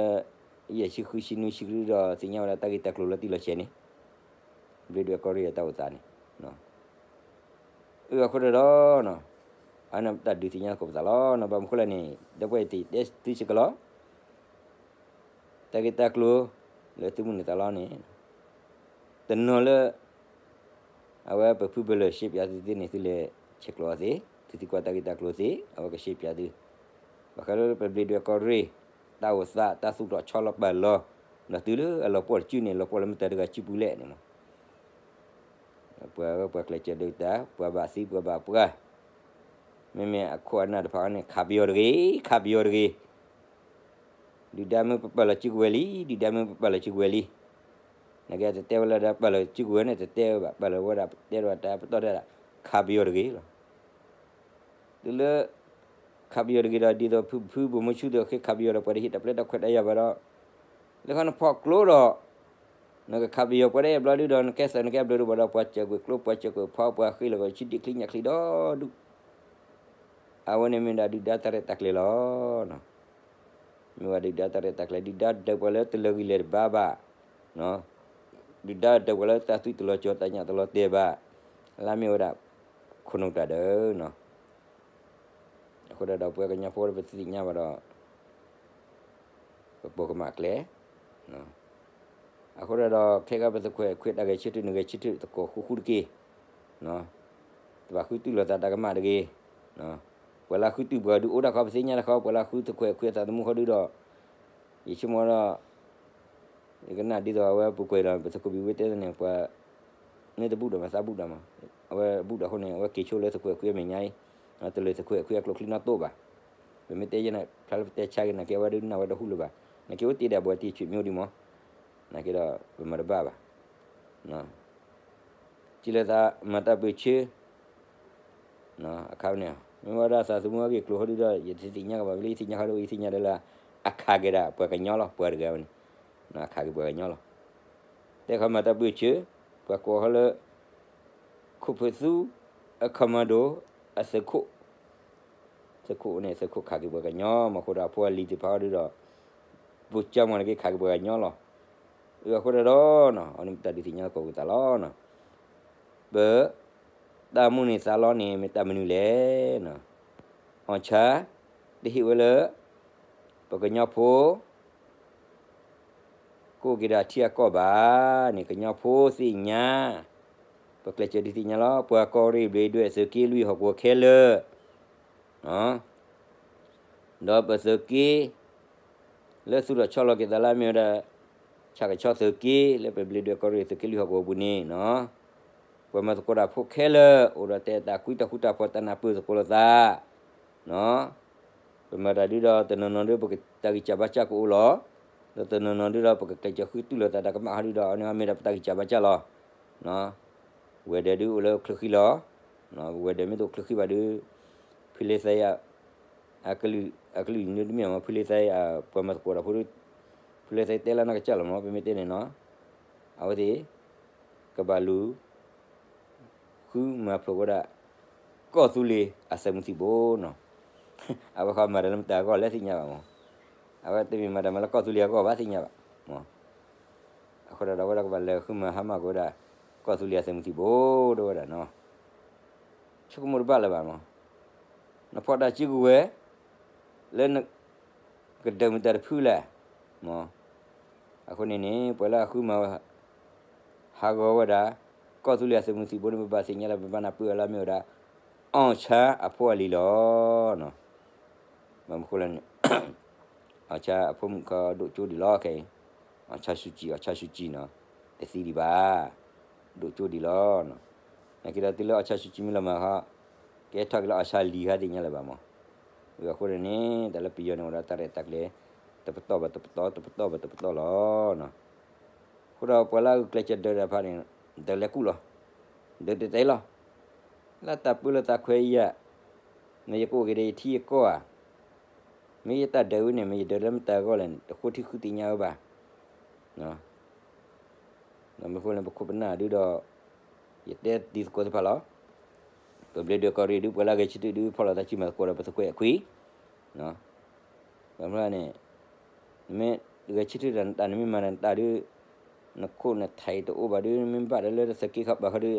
ယဲၢ်ဆံဃုဆံနွံဆံကဒုဒီး သ့ၣ်ညါဝဲဒၣ်တၢ်ဂ့ၢ်တၢ်ကျိၤလီၤတံၢ်လီၤဆဲးန့ၣ်, ဘျ့ဒွဲၣ်ကီၢ်ရ့ၣ်အတၢ်အိၣ်သးန့ၣ်, အဃိဒီး အန့ၣ်တၢ်ဒုးသ့ၣ်ညါသကိးပသးလီၤနီၤ. ဘၣ်မနုၤဃိလဲၣ်န့ၣ် ဒီပုၢ်ဝဲၢ်သ့ၣ်တဲသုစ့ၢ်ကီးလီၤ. တၢ်ဂ့ၢ်တၢ်ကျိၤ လၢသုမုၢ်န့ၢ်သးလီန့ၣ် တနီၤလၢ အဝဲပဖုပလၢၢ်ရှဲပၠးသုသ့န့ၣ် သုလဲၤဆဲးကျိးအီၤသ့, သုသံကွၢ်တၢ်ဂ့ၢ်တၢ်ကျိၤသ့, အဝဲကရှဲပၠးသု. ဘၣ်ဃးလၢပဘျ့ဒွဲၣ်ကီၢ်ရ့ၣ် တၢ်အိၣ်သး တၢ်သူၣ်ထီၣ်ဆီလီၤပာ်လီၤ, ဒီးတုၤလၢအလီၤပှီၢ်တစုန့ၣ် လီၤပှီၢ်လၢမတၤတဂၤစုပူၤလဲၣ်န့ၣ်မး ပှၤဝဲပှၤကျဲးစၢးဒုးတၢ် ပှၤဘၣ်သံပှၤဘၣ်ပှၢ်, မ့မ့ၢ်အခိၣ်အနၢ်တဖၣ်န့ၣ် ခးပယီၤတဂ့ၤ, ခးပယီၤတဂ့ၤ, ဒုၣ်ဒါမ့ၢ်ပပာ်လီၤစုကဝဲၤလံ, ဒုၣ်ဒါမ့ၢ်ပပာ်လီၤစုကဝဲၤလံ, နာ်က့တတဲဝဲလၢဒီးပာ်လီၤစုကဝဲၤန့ၣ် တတဲဝဲဘၣ်, ပာ်လီၤဝဲဒၣ်တဲဒၣ်တၢ်ပတီၢ်တဲဒၣ် ခးပယီၤတဂ့ၤလီၤ. တုၤလၢ ခးပယီၤတဂ့ၤဒီး ဒ်သိးဖုဖုဗိုလ်မှူးချစ်သူဃ့ခးပယီၤဒီး ပှၤတဟ့ၣ်တၢ်ပျဲတၢ်ခွဲးတၢ်ယာ်ဘၣ်ဒီး လၢခီနဖီၣ်ကျိဒီး နကခးပယီၤပှၤဒၣ်အဲၣ်ဘျီဒုဒီး နကဲသးနကဲဘျီဒုဘၣ်ဒီး ပှၤစၢၤကွံာ်ကျိ ပှၤစၢၤကွံာ်ဖီ ပှၤဃ့လီၤကီးဆံဒံၣ်ချံညၣ်ချံဒီဒူၣ်, အဝဲန့ၣ်မ့ၢ်ဒၣ်ဒုၣ်ဒါတၢ်ရဲၣ်တၢ်ကျဲၤလီၤ. မ့ၢ်ဝဲဒုၣ်ဒါတၢ်ရဲၣ်တၢ်ကျဲၤ ဒုၣ်ဒါဒၢးပှၤလၢတလၢာ်ဂံၢ်လၢာ်တဘါဘၣ်, ဒုၣ်ဒါဒၢးပှၤလၢတၢ်သွံၣ်တလီၤကၠီၤတၢ်ညၣ်တလီၤတဲာ်ဘၣ်, လၢမ့ၢ်ဝဲဒၣ် ခိၣ်နူာ်တၢ်ဒၢးနီၤ. အဃိဒီး ဒီပုၢ်ဝဲၢ်ကညီဖိပသ့ၣ်ညါဘၣ်ဒီး ပပိာ်ကမၣ်ကျဲ, အဃိဒီး ခဲကနံၣ်ပသခွဲးခွဲးတၢ်ဂဲၤဆၢထၢၣ် နဂဲၤဆၢထၢၣ်သကိးဃူဃူတက့ၢ်, တဘၣ်ဃုတူၢ်လိာ်သးတၢ်ကမၣ်တဂ့ၤ, ပှၤလၢဃုတူၢ်ပှၤဒုးအိၣ်တၢ်ဃီ ပသ့ၣ်ညါတၢ်ဃီ ပှၤလၢဃုသခွဲးခွဲးသးသမူဃီဒုဒီး ယဆိကမိၣ်ဒီး ယကနၣ်ဒ်သိးအဝဲပူၤကွံာ်ဒီး ပသုးခိၣ်ဘံၣ်ဝ့တဲန့ၣ် ပှၤမ့ၢ်တဘူၣ်ဒီးမၤသးဘူၣ်ဒီးမး, အဝဲဘူၣ်ဒီးအဃိန့ၣ် အဝဲက့ၤဆိလၢသခွဲးခွဲးအမဲာ်ညါအံၤ, တလၢာ်သခွဲးခွဲးအကျိချံနီၣ်တိၢ်ဘၣ်. ပမ့ၢ်တဲယဲန့ၣ် ဖျါလၢပတဲဆါက့ၤ နာ်က့အဝဲဒုးနၢ်ဝဲတဟူလၢၤဘၣ်, နာ်က့အဝဲတ့ဒၣ်ဘၣ်တံၢ်ဆွေမျိုးဒံးမး, နာ်က့ဒီး ပမၤတဘၣ်ဘၣ်. စံးလၢသးမၤတၢ်ပၢၢ်ဆၢ အခါန့ၣ် မ့ၢ်ဝဲဒၣ်သးသမူအဂ့ၢ်အကျိၤဟီဒုဒီး ယတသ့ၣ်ညါကဘၣ် မ့ၢ်လၢယသ့ၣ်ညါဟီဒု ယသ့ၣ်ညါဒီးလၢ အခးက့ၤဒၣ်ပှၤကညီလီၤ ပှၤတဂၤဝဲန့ၣ်, အခးက့ၤပှၤကညီလီၤ. တဲခီမၤတၢ်ပၢၢ်ဆၢ ပှၤကိးဟီလၢ ခိၣ်ဖၢၣ်သူ အ commando အသုးခိၣ်, သုးခိၣ်န့ၣ် သုးခိၣ်ခးက့ၤပှၤကညီ မ့ၢ်ဃိဒီးအဖိအလံၤသ့ၣ်တဖၣ်ဟီဒုဒီး ပူၤကၠီမ့ၢ်နက့ၤခးက့ၤပှၤကညီလီၤ. အဃိဒီး အန့ၣ်ပတၢ်ဒုးသ့ၣ်ညါသကိးပသးလီၤ. ပ တၢ်မုၢ်န့ၢ်သးလီန့ၣ် မ့ၢ်တၢ်မနုၤလဲၣ်. အီၣ်ဆၣ် တဟ့ၣ်ဝဲလၢ ပကညီဖိ ကအိၣ်က့ၤဒီးအထံအကီၢ်ဘၣ်န့ၣ် ကညီဖိသ့ၣ်ညါ, ပကျဲးစၢးဒုးသ့ၣ်ညါလီၤ. ပှၤကီၢ်ရ့ၣ်ဘျ့ဒွဲၣ်သုးက့လွံၢ်ဟီၣ်ကဝီၤခဲလၢာ် ဒီးပသုးက့ လၢသူၣ်ထီၣ်ဆီလီၤက့ၤသးလၢအမ့ၢ်ဝဲဒၣ် ဆၣ်ကဆီသုးက့ လၢပဘျ့ဒွဲၣ်ကီၢ်ရ့ၣ်သုးက့လွံၢ်ဟီၣ်ကဝီၤပူၤန့ၣ် ပှၤမၤသကိးတၢ်ဖိခဲလၢာ် အိၣ်ဒီးတဲတၢ်ကွံတၢ်ဃူတၢ်ဖိးတၢ်နၢ်ပၢၢ်သကိးလိာ်သး ပမၤတၢ်ဒုဒီး တနီၤနီၤဒု ပတၢ်ဂံၢ်စၢ်ဘါစၢ်ကအိၣ်လီၤ. ဒီးတနီၤနီၤဒုဒီး ပကကျဲးစၢးဃုတူၢ်လိာ်သးတၢ်ကမၣ်ဟီဒုဒီး အန့ၣ်မ့ၢ်ဒၣ်ပတၢ်ဂံၢ်စၢ်ဘါစၢ်လီၤ. ဝဲၤဒၢးဒုးအိၣ်လၢချၢဃံလီၤ, ဝဲၤဒၢးမ့ၢ်တအိၣ်ချၢဃံဘၣ်ဒုး ဖုလ့သဲအံၤ အကလုာ်ဒုးတမ့ၢ်မ့ၢ် ဖုလ့သဲအံၤပှၤမၤသကိးတၢ်ဖိဒုး ဖုလ့သဲတဲလၢနီၢ်ကစၢ်လီၤမ့ၢ် ပမ့ၢ်တဲန့ၣ်နီၤ, အဝဲသ့ၣ် ကဘၣ်လူၤ ဃုမၤဖျိးဝဲဒၣ် ကီၢ်သူလ့ၤအသုးမုၢ်သံၣ်ဘိနီၤ, အဝဲဃီမၤတၢ်လၢမတၤအဂီၢ်လဲၣ်သ့ၣ်ညါဘၣ်မ့ၢ်, အဝဲတမ့ၢ်မၤတၢ်မၤလၢကီၢ်သူလ့ၤအဂီၢ်ဘၣ်သ့ၣ်ညါဘၣ်မ့ၢ်, အဃိဒီးအဝဲဒၣ်ကဘၣ်လဲၤဃုမၤဟါမၢ်က့ၤဝဲဒၣ် ကီၢ်သူလ့ၤအသုးမုၢ်သံၣ်ဘိ တဲဝဲဒၣ်နီၤ, ဆိကမိၣ်တဘၣ်လၢၤဘၣ်မ့ၢ်, နဖီၣ်တၢ်စုကဝဲၤ လၢ ကဒၢးမုာ်တၢ်တဖုလဲၣ်, မ့ၢ်, အဃိန့ၣ်န့ၣ် ပှၤလၢအဃုမၤ ဟးဂီၤဝဲဒၣ် ကီၢ်သူလ့ၤအသုးမုၢ်သံၣ်ဘိန့ၣ် ပဘၣ်သ့ၣ်ညါလၢပဘၣ်နၢ်ပၢၢ်အီၤလၢအမ့ၢ်ဝဲဒၣ် အီၣ်ဆၣ်အဖိအလံၤလီၤ. ဘၣ်မနုၤဃိလဲၣ်န့ၣ် အီၣ်ဆၣ်အဖိမုၣ်ခီဒိၣ်ကၠိဒံးလီၤခဲအံၤ, အီၣ်ဆၣ်စူကံ အီၣ်ဆၣ်စူကံနီၤ, တသံဒံးဘၣ်, ဒိၣ်ကၠိဒံးလီၤ. နာ်က့ဒီးတုၤလၢအီၣ်ဆၣ်စူကံမ့ၢ်လီၤမၢ်ဟီ, ကဲထီၣ်က့ၤလၢအီၣ်ဆၣ်လံၤဟီသ့ၣ်ညါလၢၤဘၣ်မ့ၢ်, အဃိန့ၣ်န့ၣ် တၢ်လၢပယီၤန့ၣ်အိၣ်ဒီးတၢ်ရဲၣ်တၢ်ကျဲၤ တပတီၢ်ဘၣ်တပတီၢ် တပတီၢ်ဘၣ်တပတီၢ်လီၤ. အဃိဒီးပှၤလၢအဂုာ်ကျဲးစၢးဒၢးတၢ်တဖၣ်န့ၣ် ဒၢးလဲၤကူၣ်လီၤ, ဒၢးတတဲလီၤ, လၢတၢ်ပၢလၢသးခွဲးယာ်, မ့ၢ်ယကအိၣ်က့ၤဒီးယထံယကီၢ်ဧါ, မ့ၢ်ယတၢ်ဒၢးဝဲန့ၣ် မ့ၢ်ယဒၢးလၢမတၤအဂီၢ်လဲၣ်န့ၣ် တဃိထံဃုသ့ၣ်ညါဝဲဘၣ်. မ့ၢ်ဃိန့ၣ် ပခိၣ်ပနၢ်ဒုဒီး ယတဲတံၤသကိးသ့ၣ်တဖၣ်လီၤ. ပဘျ့ဒွဲၣ်ကီၢ်ရ့ၣ်ဒု ပှၤလၢအဂဲၤဆၢထၢၣ်ဒု ဖီၣ်လိာ်သးစုမၤသကိးဒီးပသုးခွဲးခွံ, ဘၣ်မနုၤန့ၣ် နမ့ၢ်ဂဲၤဆၢထၢၣ်တၢ်နတၢ် နမ့ၢ်မၤတၢ်နတၢ်ဒု နခိၣ်နထံးတအိၣ်ဘၣ်ဒု နမ့ၢ်ဘၣ်ဒီးလၢသုးက့ခီပၤဃီဒု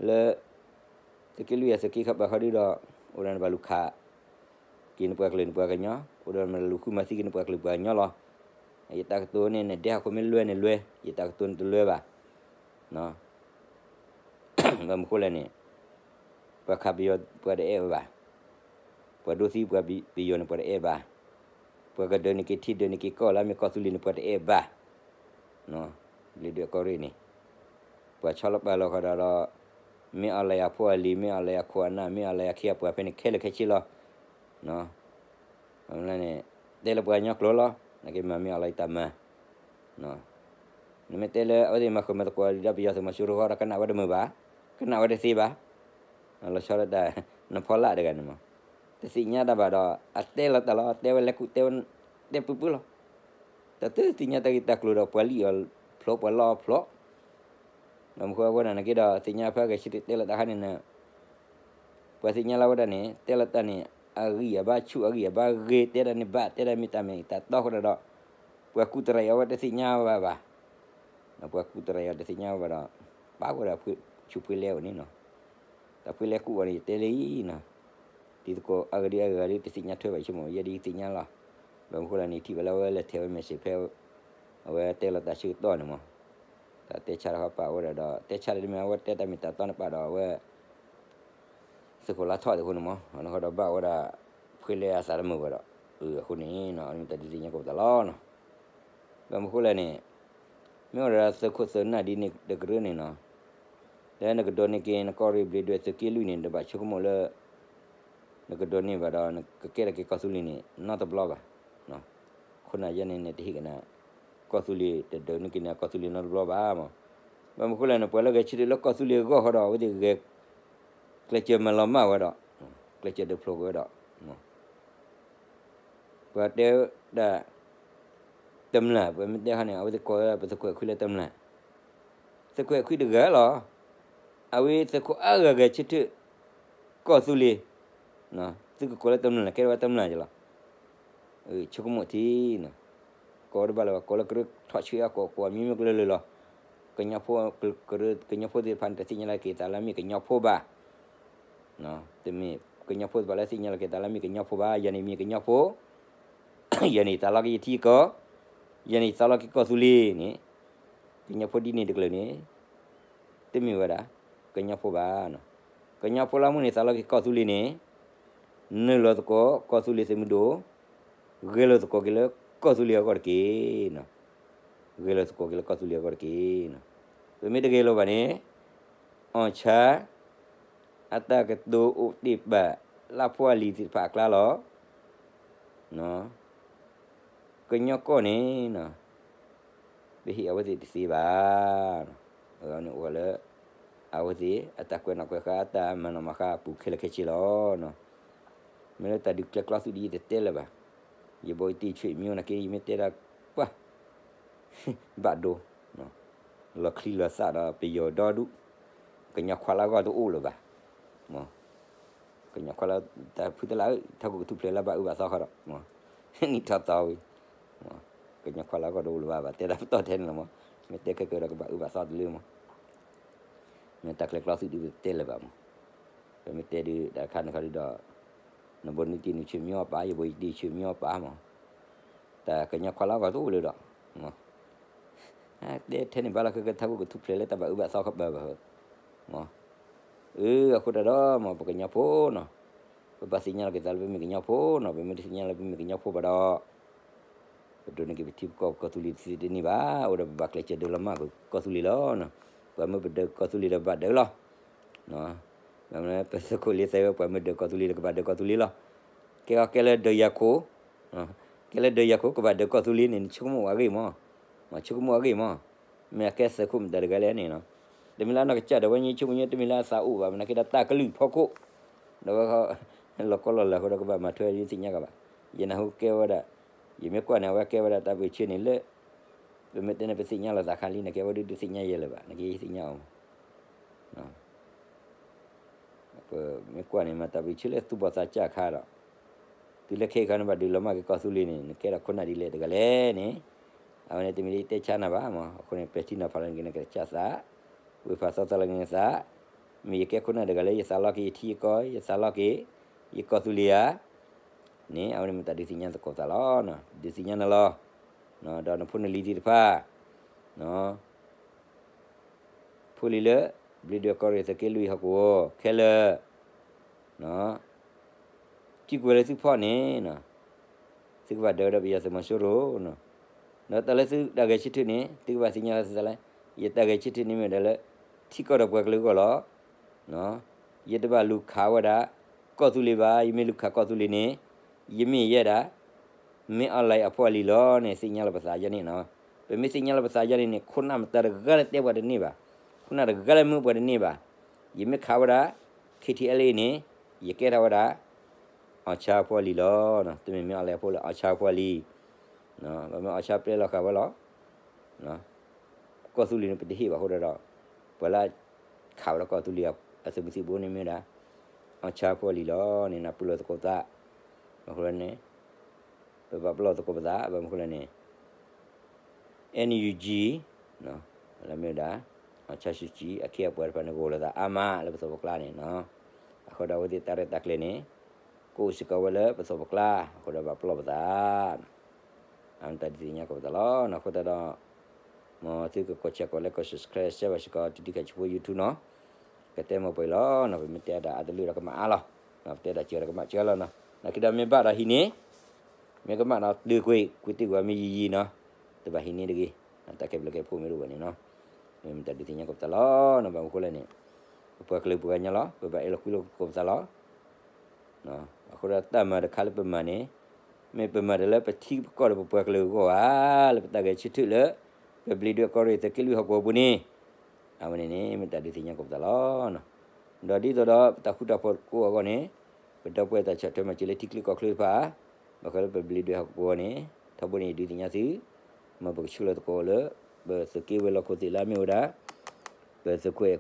လၢ သုးက့လွံၢ်အသုးက့ခီပၤဃီဒုဒီး အိၣ်ဒီးနဘၣ်လူၤခးက့ၤနပှၤကလုာ်နပှၤကညီ, အိၣ်ဒီးနလူၤဃုမၤသံက့ၤနပှၤကလုာ်ပှၤကညီလီၤ. ယတၢ်ကတိၤန့ၣ် နဒဲဟီၣ်ခိၣ်မ့ၢ်လွဲန့ၣ်လွဲ, ယတၢ်ကတိၤန့ၣ်တလွဲဘၣ်. ဘၣ်မနုၤဃိလဲၣ်န့ၣ် ပှၤခးပယီၤပှၤတအဲၣ်ဝဲဘၣ်. ပှၤဒိသံပှၤပယီၤန့ၣ်ပှၤတအဲၣ်ဘၣ်. ပှၤကဒၢးန့ၢ်က့ၤထံဒၢးန့ၢ်က့ၤကီၢ်လၢအမ့ၢ်ကီၢ်သူလ့ၤန့ၣ်ပှၤတအဲၣ်ဘၣ်. ဘျ့ဒွဲၣ်ကီၢ်ရ့ၣ်န့ၣ် ပှၤဆီလီၤပာ်လီၤဃီဒီး မ့ၢ်အီၣ်လၢယဖိအလံၤ မ့ၢ်အီၣ်လၢယခိၣ်အနၢ် မ့ၢ်အီၣ်လၢယခံအပှၤဖဲန့ၣ်ခဲလၢာ်ခဲဆ့လီၤ. န့ၣ် တဲလၢပှၤကညီကျိာ်လီၤ. နာ်က့မၤမ့ၢ်အီၣ်လၢယတၢ်မၤ နမ့ၢ်တဲလၢအဝဲသ့ၣ်မၤဃုာ်မၤသကိးဒ်ပယီၤသုးမီၤစိရိၤဃီဒီး ကနၣ်ဝဲတမုာ်ဘၣ်, ကနၣ်ဝဲတသ့ဘၣ်. လီၤဆီဒၣ်တၢ် နဖီလာ်တဂၤန့ၣ်မး တသ့ၣ်ညါတၢ်ဘၣ်ဒီး အတဲလီၤတၢ်လီၤ တဲဝဲလဲၤကူၣ်တဲဝဲ တဲပူၤပူၤလီၤ. တၢ်တသ့ၣ်ညါတၢ်ဂ့ၢ်တၢ်ကျိၤဒီး ပှၤလံၣ်အီၤဖျိး ပှၤလီအီၤဖျိး ဘၣ်မနုၤဃိဝဲဒၣ် နာ်က့ဒီး သ့ၣ်ညါဖဲအဂဲၤဆၢထၢၣ်တဲလီၤတၢ်ခါန့ၣ် ပှၤသ့ၣ်ညါလီၤဝဲဒၣ်န့ၣ် တဲလီၤတၢ်န့ၣ် အဂံၢ်အဘါဆူၣ် အဂံၢ်အဘါဂ့ၤ တဲဒၣ်န့ၣ်ဘၣ် တဲဒၣ်မ့ၢ်တၢ်မ့ၢ်တၢ်တီဃိဒၣ်ဒီး ပှၤကူၣ်တရံးအီၤဝဲတသ့ၣ်ညါဝဲဘၣ်. ပှၤကူၣ်တရံးအီၤတသ့ၣ်ညါဝဲဘၣ်ဒီး ပာ်ဝဲဒၣ်ဆူဖှ့လဲအိၣ်န့ၣ်နီၤ. တၢ်ဖှ့လဲကူၣ်အီၤန့ၣ် ယတဲလၢအံၤနီၤ တံၤသကိးအဂၤဒုအဂၤဒုတသ့ၣ်ညါထွဲဘၣ်ဆိကမိၣ် ယဲဒၣ်ယသ့ၣ်ညါလီၤ. ဘၣ်မနုၤဃိလဲၣ်န့ၣ် ထံၣ်ဘၣ်လၢအဝဲလဲၤထဲးဝဲ message ဖဲ အဝဲတဲလီၤတၢ်ဆၢကတီၢ်န့ၣ်မး တၢ်တဲဆါတခီပာ်ဝဲဒၣ်ဒီး တဲဆါတမ့ၢ် အဝဲတဲတၢ်မ့ၢ်တၢ်တီန့ၣ်ပာ်ဒီးအဝဲ သုးခိၣ်လါထီၣ်အံၤအဃိန့ၣ်မး အဃိဒီးဘၣ်ဝဲဒၣ် ဖှ့လဲအသးတမုာ်ဘၣ်ဒီး အဃိန့ၣ် မ့ၢ်တၢ်ဒုးသ့ၣ်ညါကိးပသးလီၤ. ဘၣ်မနုၤဃိလဲၣ်န့ၣ် မ့ၢ်အိၣ်ဒီးသုးခိၣ်သုးနၢ်ဒ်န့ၣ်တကရၢန့ၣ်နီၤ လၢနကဒိးန့ၢ်က့ၤနကီၢ်ရ့ၣ်ဘျ့ဒွဲၣ်သုးက့လွံၢ်န့ၣ် နဘၣ်ဆိကမိၣ်လၢ နကဒိးန့ၢ်ဘၣ်ဒီး နကကဲထီၣ်က့ၤကီၢ်သူလ့ၤန့ၣ် နီတဘျီဘၣ်. ခိၣ်နၢ်ယဲန့ၣ် နတဟ့ၣ်ကနၤ ကီၢ်သူလ့ၤ တဒိးန့ၢ်က့ၤနၤကီၢ်သူလ့ၤနီတဘျီဘၣ်မး. ဘၣ်မနုၤဃိလဲၣ်န့ၣ် ပှၤလၢဂဲၤဆၢထၢၣ်လၢကီၢ်သူလ့ၤအဂီၢ်ဃီဒီး အဝဲသ့ၣ်ဂဲၤ ကျဲးစၢးမၤလီၤမၢ်ဝဲဒီး ကျဲးစၢးဒုးဖျိးကွံာ်ဝဲဒီး ပှၤတဲဒၣ် တမျၢ် ပမ့ၢ်တဲဟီန့ၣ် အဝဲသ့ၣ်ကိးဝဲဒၣ်ပသုးခိၣ်အဲၣ်ခွံလၢတမျၢ် သုးခိၣ်အဲၣ်ခွံတဂၤလီၤ. အဝဲသုးခိၣ်အါဂၤဂဲၤဆၢထၢၣ် ကီၢ်သူလ့ၤ သုကကိးလၢတမျၢ် ကဲထီၣ်ဝဲတမျၢ်ယလီၤ. ဆိကမိၣ်ထံ ကိးဝဲတဘၣ်လၢၤဘၣ် ကိးလၢကရၢထီၣ်ဆှံအကိး ကိးမံၤမံၤကလုာ်လၢာ်လီၤ. ကညီဖိ ကရၢ ကညီဖိသ့ၣ်တဖၣ်န့ၣ် တသ့ၣ်ညါလၢက့ၤသးလၢမ့ၢ်ကညီဖိဘၣ်. တမ့ၢ်ကညီဖိသ့ၣ်တဖၣ်လၢသ့ၣ်ညါလၢက့ၤသးလၢမ့ၢ်ကညီဖိဘၣ်. ယၤန့ၣ်မ့ၢ်ကညီဖိ ယၤန့ၣ်ယသးလီက့ၤယထံယကီၢ်, ယၤန့ၣ်ယသးလီက့ၤကီၢ်သူလ့ၤန့ၣ်, ကညီဖိဒ်န့ၣ်တကလုာ်န့ၣ် တမ့ၢ်ဝဲဒၣ် ကညီဖိဘၣ်. ကညီဖိလၢမုၢ်န့ၣ်သးလီက့ၤကီၢ်သူလ့ၤန့ၣ် နုာ်လီၤသကိးကီၢ်သူလ့ၤသုးမုၢ်ဒိၣ်, ဂဲၤလိာ်သကိးက့ၤလၢကီၢ်သူလ့ၤအဂီၢ်တက့ၢ်. ဂဲၤလိာ်သကိးက့ၤလၢကီၢ်သူလ့ၤအဂီၢ်တက့ၢ်. ပမ့ၢ်တဂဲၤလိာ်ဘၣ်န့ၣ် အီၣ်ဆၣ် အတၢ်ကတိၤအိၣ်တ့ၢ်ဘၣ် လၢဖိအလံၤသ့ၣ်တဖၣ်အကျါလီၤ. ကညီကီၢ်န့ၣ် ပဟ့ၣ်အဝဲသ့ၣ်တသ့ဘၣ်. အဝဲန့ၣ်အိၣ်လၢ အဝဲသ့ၣ်အတၢ်ကွဲးနီၣ်ကွဲးဃါ အတၢ်မၤနီၣ်မၤဃါအပူၤခဲလၢာ်ခဲဆ့လီၤ. မ့ၢ်လၢတၢ်ဒုးကျဲၤကျီသုးဒ်အံၤတတဲလၢၤဘၣ်. ယဘီယတံၢ်ဆူၣ်မံအိၣ်နာ်က့ ယမ့ၢ်တဲဒၣ် ပှၤ ဘၣ်ဒိ လီၤချံလီၤသၣ်ဒီးပယီၤဒီဒူၣ်, ကညီခွါလၢအဂီၢ်တအိၣ်လၢၤဘၣ်. ကညီခွါလၢတၢ်ဖုတလးဧၢ ထီၣ်ကိၣ်ကထူၣ်ဖျဲးလၢဘၣ်အုၣ်ဘၣ်သီဃီဒီး နံၣ်ထီၣ်သီဝံၤ ကညီခွါလၢအဂီၢ်တအိၣ်လၢၤဘၣ် ဘၣ်တဲဒၣ်ပတီၢ်ထဲန့ၣ်လီၤမး. မ့ၢ်တဲခဲကၢဒီးကဘၣ်အုၣ်ဘၣ်သီတလၢမး. မ့ၢ်တၢ်ကျဲၤကျီသုးဒုးပတဲလၢၤဘၣ်မး. ပမ့ၢ်တဲဒုးတၢ်တခါန့ၣ်ခီဒုးဒီး နဘီနုၢ်တံၢ်နုၢ်ဆူၣ်မံအီၣ်ပာ် ယဘီယတံၢ်ဆူၣ်မံအီၣ်ပာ်မး. တၢ်ကညီခွါလၢအဂီၢ်တအိၣ်လၢၤဒီး တဲထဲန့ၣ်ဘၣ်လီၤ ကကထီၣ်ကိၣ်ကထူၣ်ဖျဲးလၢတၢ်ဘၣ်အုၣ်ဘၣ်သီခီဘၣ်ဘၣ်. အဃိတၢ်ဒီးမး ပကညီဖိနီၤ, ပဘၣ်သ့ၣ်ညါလီၤက့ၤသးလၢပမ့ၢ်ကညီဖိနီၤ, ပမ့ၢ်တသ့ၣ်ညါလၢပမ့ၢ်ကညီဖိဘၣ်ဒီး ပဒိးန့ၢ်က့ၤပထံပကီၢ်ပကီၢ်သူလ့ၤတသ့တန့ၢ်ဘၣ်, အိၣ်ဒီးပဘၣ်ကျဲးစၢးဒုးလီၤမၢ်ကီၢ်သူလ့ၤလီၤ. ပှၤမၢပဒုးကီၢ်သူလ့ၤဒီးပဘၣ်ဒုးလီၤ. ပသုးခိၣ်လ့သဲဝဲ ပှၤမၢဒုးကီၢ်သူလ့ၤဒီးကဘၣ်ဒုးကီၢ်သူလ့ၤလီၤ. ကဲကီကဲလၢဒုးယၤခိၣ်, ကဲလၢဒုးယၤခိၣ် ကဘၣ်ဒုးကီၢ်သူလ့ၤန့ၣ် နဆိကမိၣ်အဂ့ၢ်မး, မ့ၢ်ဆိကမိၣ်အဂ့ၢ်မး, မ့ၢ်အကဲသုးခိၣ်မတၤတဂၤလဲၣ်န့ၣ်နီၤ. တမ့ၢ်လၢအနီၢ်ကစၢ်ဒီးဝဲ ညီဆိကမိၣ်ညီ တမ့ၢ်လၢအသးအိၣ်ဘၣ်, မ့ၢ်နာ်က့ဒီးတၢ်ကလုၢ်ဖီခိၣ်, ဒီးဝဲ လီၤကီလီၤလၢာ်အဃိဒီးကဘၣ်မၤထွဲဒ်သ့ၣ်ညါကဘၣ်. ယနၢ်ဟူကဲဝဲဒၣ်, ယမ့ၢ်ကွၢ်န့ၣ် အဝဲကဲဝဲဒၣ်တၢ်ဘၣ်အုၣ်ခီန့ၣ်လၢ ပမ့ၢ်တဲန့ၣ် ပသ့ၣ်ညါလိာ်သးခါလံ, နာ်က့အဝဲဒၣ်ဒုးသ့ၣ်ညါယဲလၢၤဘၣ်, နာ်က့ယသ့ၣ်ညါအီၤ ပမ့ၢ်ကွၢ်န့ၣ် မၤတၢ်ဘၣ်အုၣ်ခီလၢသူၣ်ဘီၣ်သးစၢ်ခါဒီး, တုၤလၢခဲအံၤခါန့ၣ် ဘၣ်ဒုးလီၤမၢ်က့ၤကီၢ်သူလ့ၤန့ၣ် နကဲဒၣ်ခိၣ်နၢ်ဒ်လဲၣ်တဂၤလဲၣ်န့ၣ်, အဝဲန့ၣ်တမ့ၢ်လၢယတဲဆါနၤဘၣ်မး, အဃိန့ၣ် ပဲာ်ထံနီၤဖးလၢနက့ၤနကစၢ်သး, ဝ့ၢ်ဖးသီသီလၢနကစၢ်, မ့ၢ်ယကဲခိၣ်နၢ်တဂၤလၢယသးလီက့ၤယထံယကီၢ် ယသးလီက့ၤ ယကီၢ်သူလ့ၤဧါ န့ၣ် အဝဲန့ၣ်မ့ၢ်တၢ်ဒုးသ့ၣ်ညါသကိးသးလီၤ, ဒုးသ့ၣ်ညါနၤလီၤ, ဒီးနဖိနလံၤသ့ၣ်တဖၣ် ဖိလံၤလၢ ဘျ့းဒွဲၣ်ကီၢ်ရ့ၣ်သုးက့လွံၢ်ဟီၣ်ကဝီၤခဲလၢာ်, စံၣ်ကွဲၤလၢသုဖီၣ်န့ၣ်, သုကဘၣ်ဒၢဝဲဒၣ်ပယီၤသုးမီၤစိရိၤ, ဒီးတၢ်လၢသုတၢ်ဂဲၤဆၢထၢၣ်န့ၣ် သုကဘၣ်သ့ၣ်ညါလီၤသုသးလၢ, ယတၢ်ဂဲၤဆၢထၢၣ်န့ၣ်မ့ၢ်ဝဲဒၣ်လၢ ထံကီၢ်ဒီးပှၤကလုာ်အဂီၢ်လီၤ. ယတဘၣ်လူၤခးဝဲဒၣ် ကီၢ်သူလ့ၤဘၣ်, ယမ့ၢ်လူၤခးကီၢ်သူလ့ၤန့ၣ် ယမ့ၢ်ယဲဒၣ် မ့ၢ်အီၣ်လဲၣ်အဖိအလံၤလီၤန့ၣ် သ့ၣ်ညါလီၤပသးယဲန့ၣ်နီၤ. ပမ့ၢ်သ့ၣ်ညါလီၤပသးယဲန့ၣ်န့ၣ် ခိၣ်နၢ်မတၤတဂၤလၢတဲပှၤတန့ၢ်ဘၣ်, ခိၣ်နၢ်တဂၤလၢမၢပှၤတန့ၢ်ဘၣ်. ယမ့ၢ်ခးဝဲဒၣ် ခ့ထံအဲလ်အ့န့ၣ် ယကဲထီၣ်ဝဲဒၣ် အီၣ်ဆၣ်ဖိအလံၤလီၤ. တမ့ၢ်မ့ၢ်အီၣ်လဲၣ်အဖိလၢအီၣ်ဆၣ်ဖိအလံၤ, ပမ့ၢ်အီၣ်ဆၣ်ပျဲလီၤဃာ်ဝဲလီၤ. ကီၢ်သူလ့ၤန့ၣ် ပတဟ့ၣ်ဘၣ်အဃိဒီး ပှၤလၢ ခးဝဲဒၣ်ကီၢ်သူလ့ၤအသုးမုၢ်သံၣ်ဘိန့ၣ်မ့ၢ်ဝဲဒၣ် အီၣ်ဆၣ်ဖိအလံၤလီၤန့ၣ် နပူၤလီၤသကိးသး, ဘၣ်မနုၤလဲၣ်န့ၣ် ပဘၣ်ပလီၢ်သကိးပသး ဘၣ်မနုၤလဲၣ်န့ၣ် NUG လၢမ့ၢ်ဝဲဒၣ် အီၣ်ဆၣ်စူကၠံ အခ့အပှၤတဖၣ်န့ၣ် ကအိၣ်လၢသးအါမးလၢပသိးပကျါန့ၣ်နီၤ. အဃိဒီးအဝဲသ့ၣ်တၢ်ရဲၣ်တၢ်ကျဲၤန့ၣ် ကအိၣ်စ့ၢ်ကီးဝဲလၢပသိးပကျါ အဃိဒီးဘၣ်ပလီၢ်ပသး အတၢ်ဒုးသ့ၣ်ညါကီးပသးလီၤ. အဃိသတးဒီး မ်သုကကွဲးဆၢကွဲး like ကွဲး subscribe စဲဘၣ်စ့ၢ်ကီး တံၤတံၤခါဆူဖိ YouTube နီၤ. ကတဲမ့ၢ်ပှဲၤလီၤနီၤ, ပမ့ၢ်တဲဒၣ်အတလၢဒီးကမၣ်အါလီၤ. ပတဲဒၣ်စှၤဒီးကမၣ်စှၤလီၤနီၤ. နာ်က့ဒီးမ့ၢ်ဘၣ်ဒီးဟံးန့ၢ်, မ့ၢ်ကမၣ်ဒီးတုၤကွံာ် ကွံာ်တ့ၢ်ကွံာ်မ့ၢ်ယံာ်ယံာ်နီၤ, တဘၣ်ဟံးန့ၢ်တဂ့ၤ. တၢ်ခဲဘျုးခဲဖှိၣ်မ့ၢ်တအိၣ်ဘၣ်န့ၣ်နီၤ, မ့ၢ်မ့ၢ်တၢ်ဒုးသ့ၣ်ညါကီးပသးလီၤနီၤ. ဘၣ်မနုၤအဃိလဲၣ်န့ၣ် ပပှၤကလုာ်ပှၤကညီလီၤ, ပဘၣ်အဲၣ်လိာ်ကွံလိာ်သကိးပသးလီၤ. အဃိဒီးတၢ်မၤတခါလၢပမၤန့ၣ် မ့ၢ်ပမၤတၢ်လၢပထံပကီၢ်ဒီးပပှၤကလုာ်အဂီၢ်ဧါ, လၢပတၢ်ဂဲၤဆၢထၢၣ်လၢ ပဘျ့းဒွဲၣ်ကီၢ်ရ့ၣ်သုးက့လွံၢ်ဟီၣ်ကဝီၤပူၤန့ၣ်, အဝဲန့ၣ်န့ၣ် မ့ၢ်တၢ်ဒုးသ့ၣ်ညါကီးပသးလီၤ. ဒီးဒ်သိးဒီးပတၢ်ဃူတၢ်ဖိးတကိးအဂီၢ်န့ၣ်, ပဒီပုၢ်ဝဲၢ်တၢ်ဆီၣ်ထွဲမၤစၢၤလၢထံချၢကီၢ်ချၢတဖၣ်, ဘၣ်ဃးလၢပဘျ့းဒွဲၣ်ဟီၣ်ကဝီၤန့ၣ် ထီဘိန့ၣ်ဒုးသ့ၣ်ညါသု, မ်ပကဆှၢလီၤသကိးလၢ ပသုးက့ဝဲၤလီၢ်ခိၣ်သ့ၣ်လၢအမ့ၢ်ဝဲဒၣ် ပသုးခိၣ်အဲၣ်ခွံ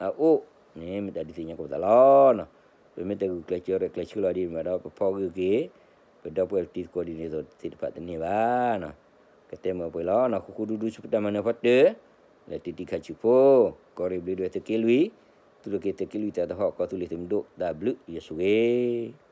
အအိၣ်န့ၣ် မ့ၢ်တၢ်ဒုးသ့ၣ်ညါကီးပသးလီၤ. ပမ့ၢ်တဂုာ်ကျဲးစၢးရဲၣ်ကျဲးဆၢလီၤဒ်န့ၣ်ဘၣ်ဒီး ပဖီၣ်ဂၢၢ်က့ၤ ပဒီပုၢ်ဝဲၢ်တံၤသကိးဒ်န့ၣ်အသိးသ့ၣ်တဖၣ်တန့ၢ်ဘၣ်. ကတဲမ့ၢ်ပှဲၤလီၤနီၤ, ဃူဃူဒူဒူဆူပတၢ်မၤနၢၤဖီတၢၢ်, လၢတံၤတံၤခါဆူဖိ, ကီၢ်ရ့ၣ်ဘျ့းဒွဲၣ်သုးက့လွံၢ်, သုးက့သုးက့လွံၢ်တၢ်သဟီၣ်ကီၢ်သူလ့ၤသုးမုၢ်ဒိၣ်တၢ်ဘျုးယွၤဆိၣ်ဂ့ၤ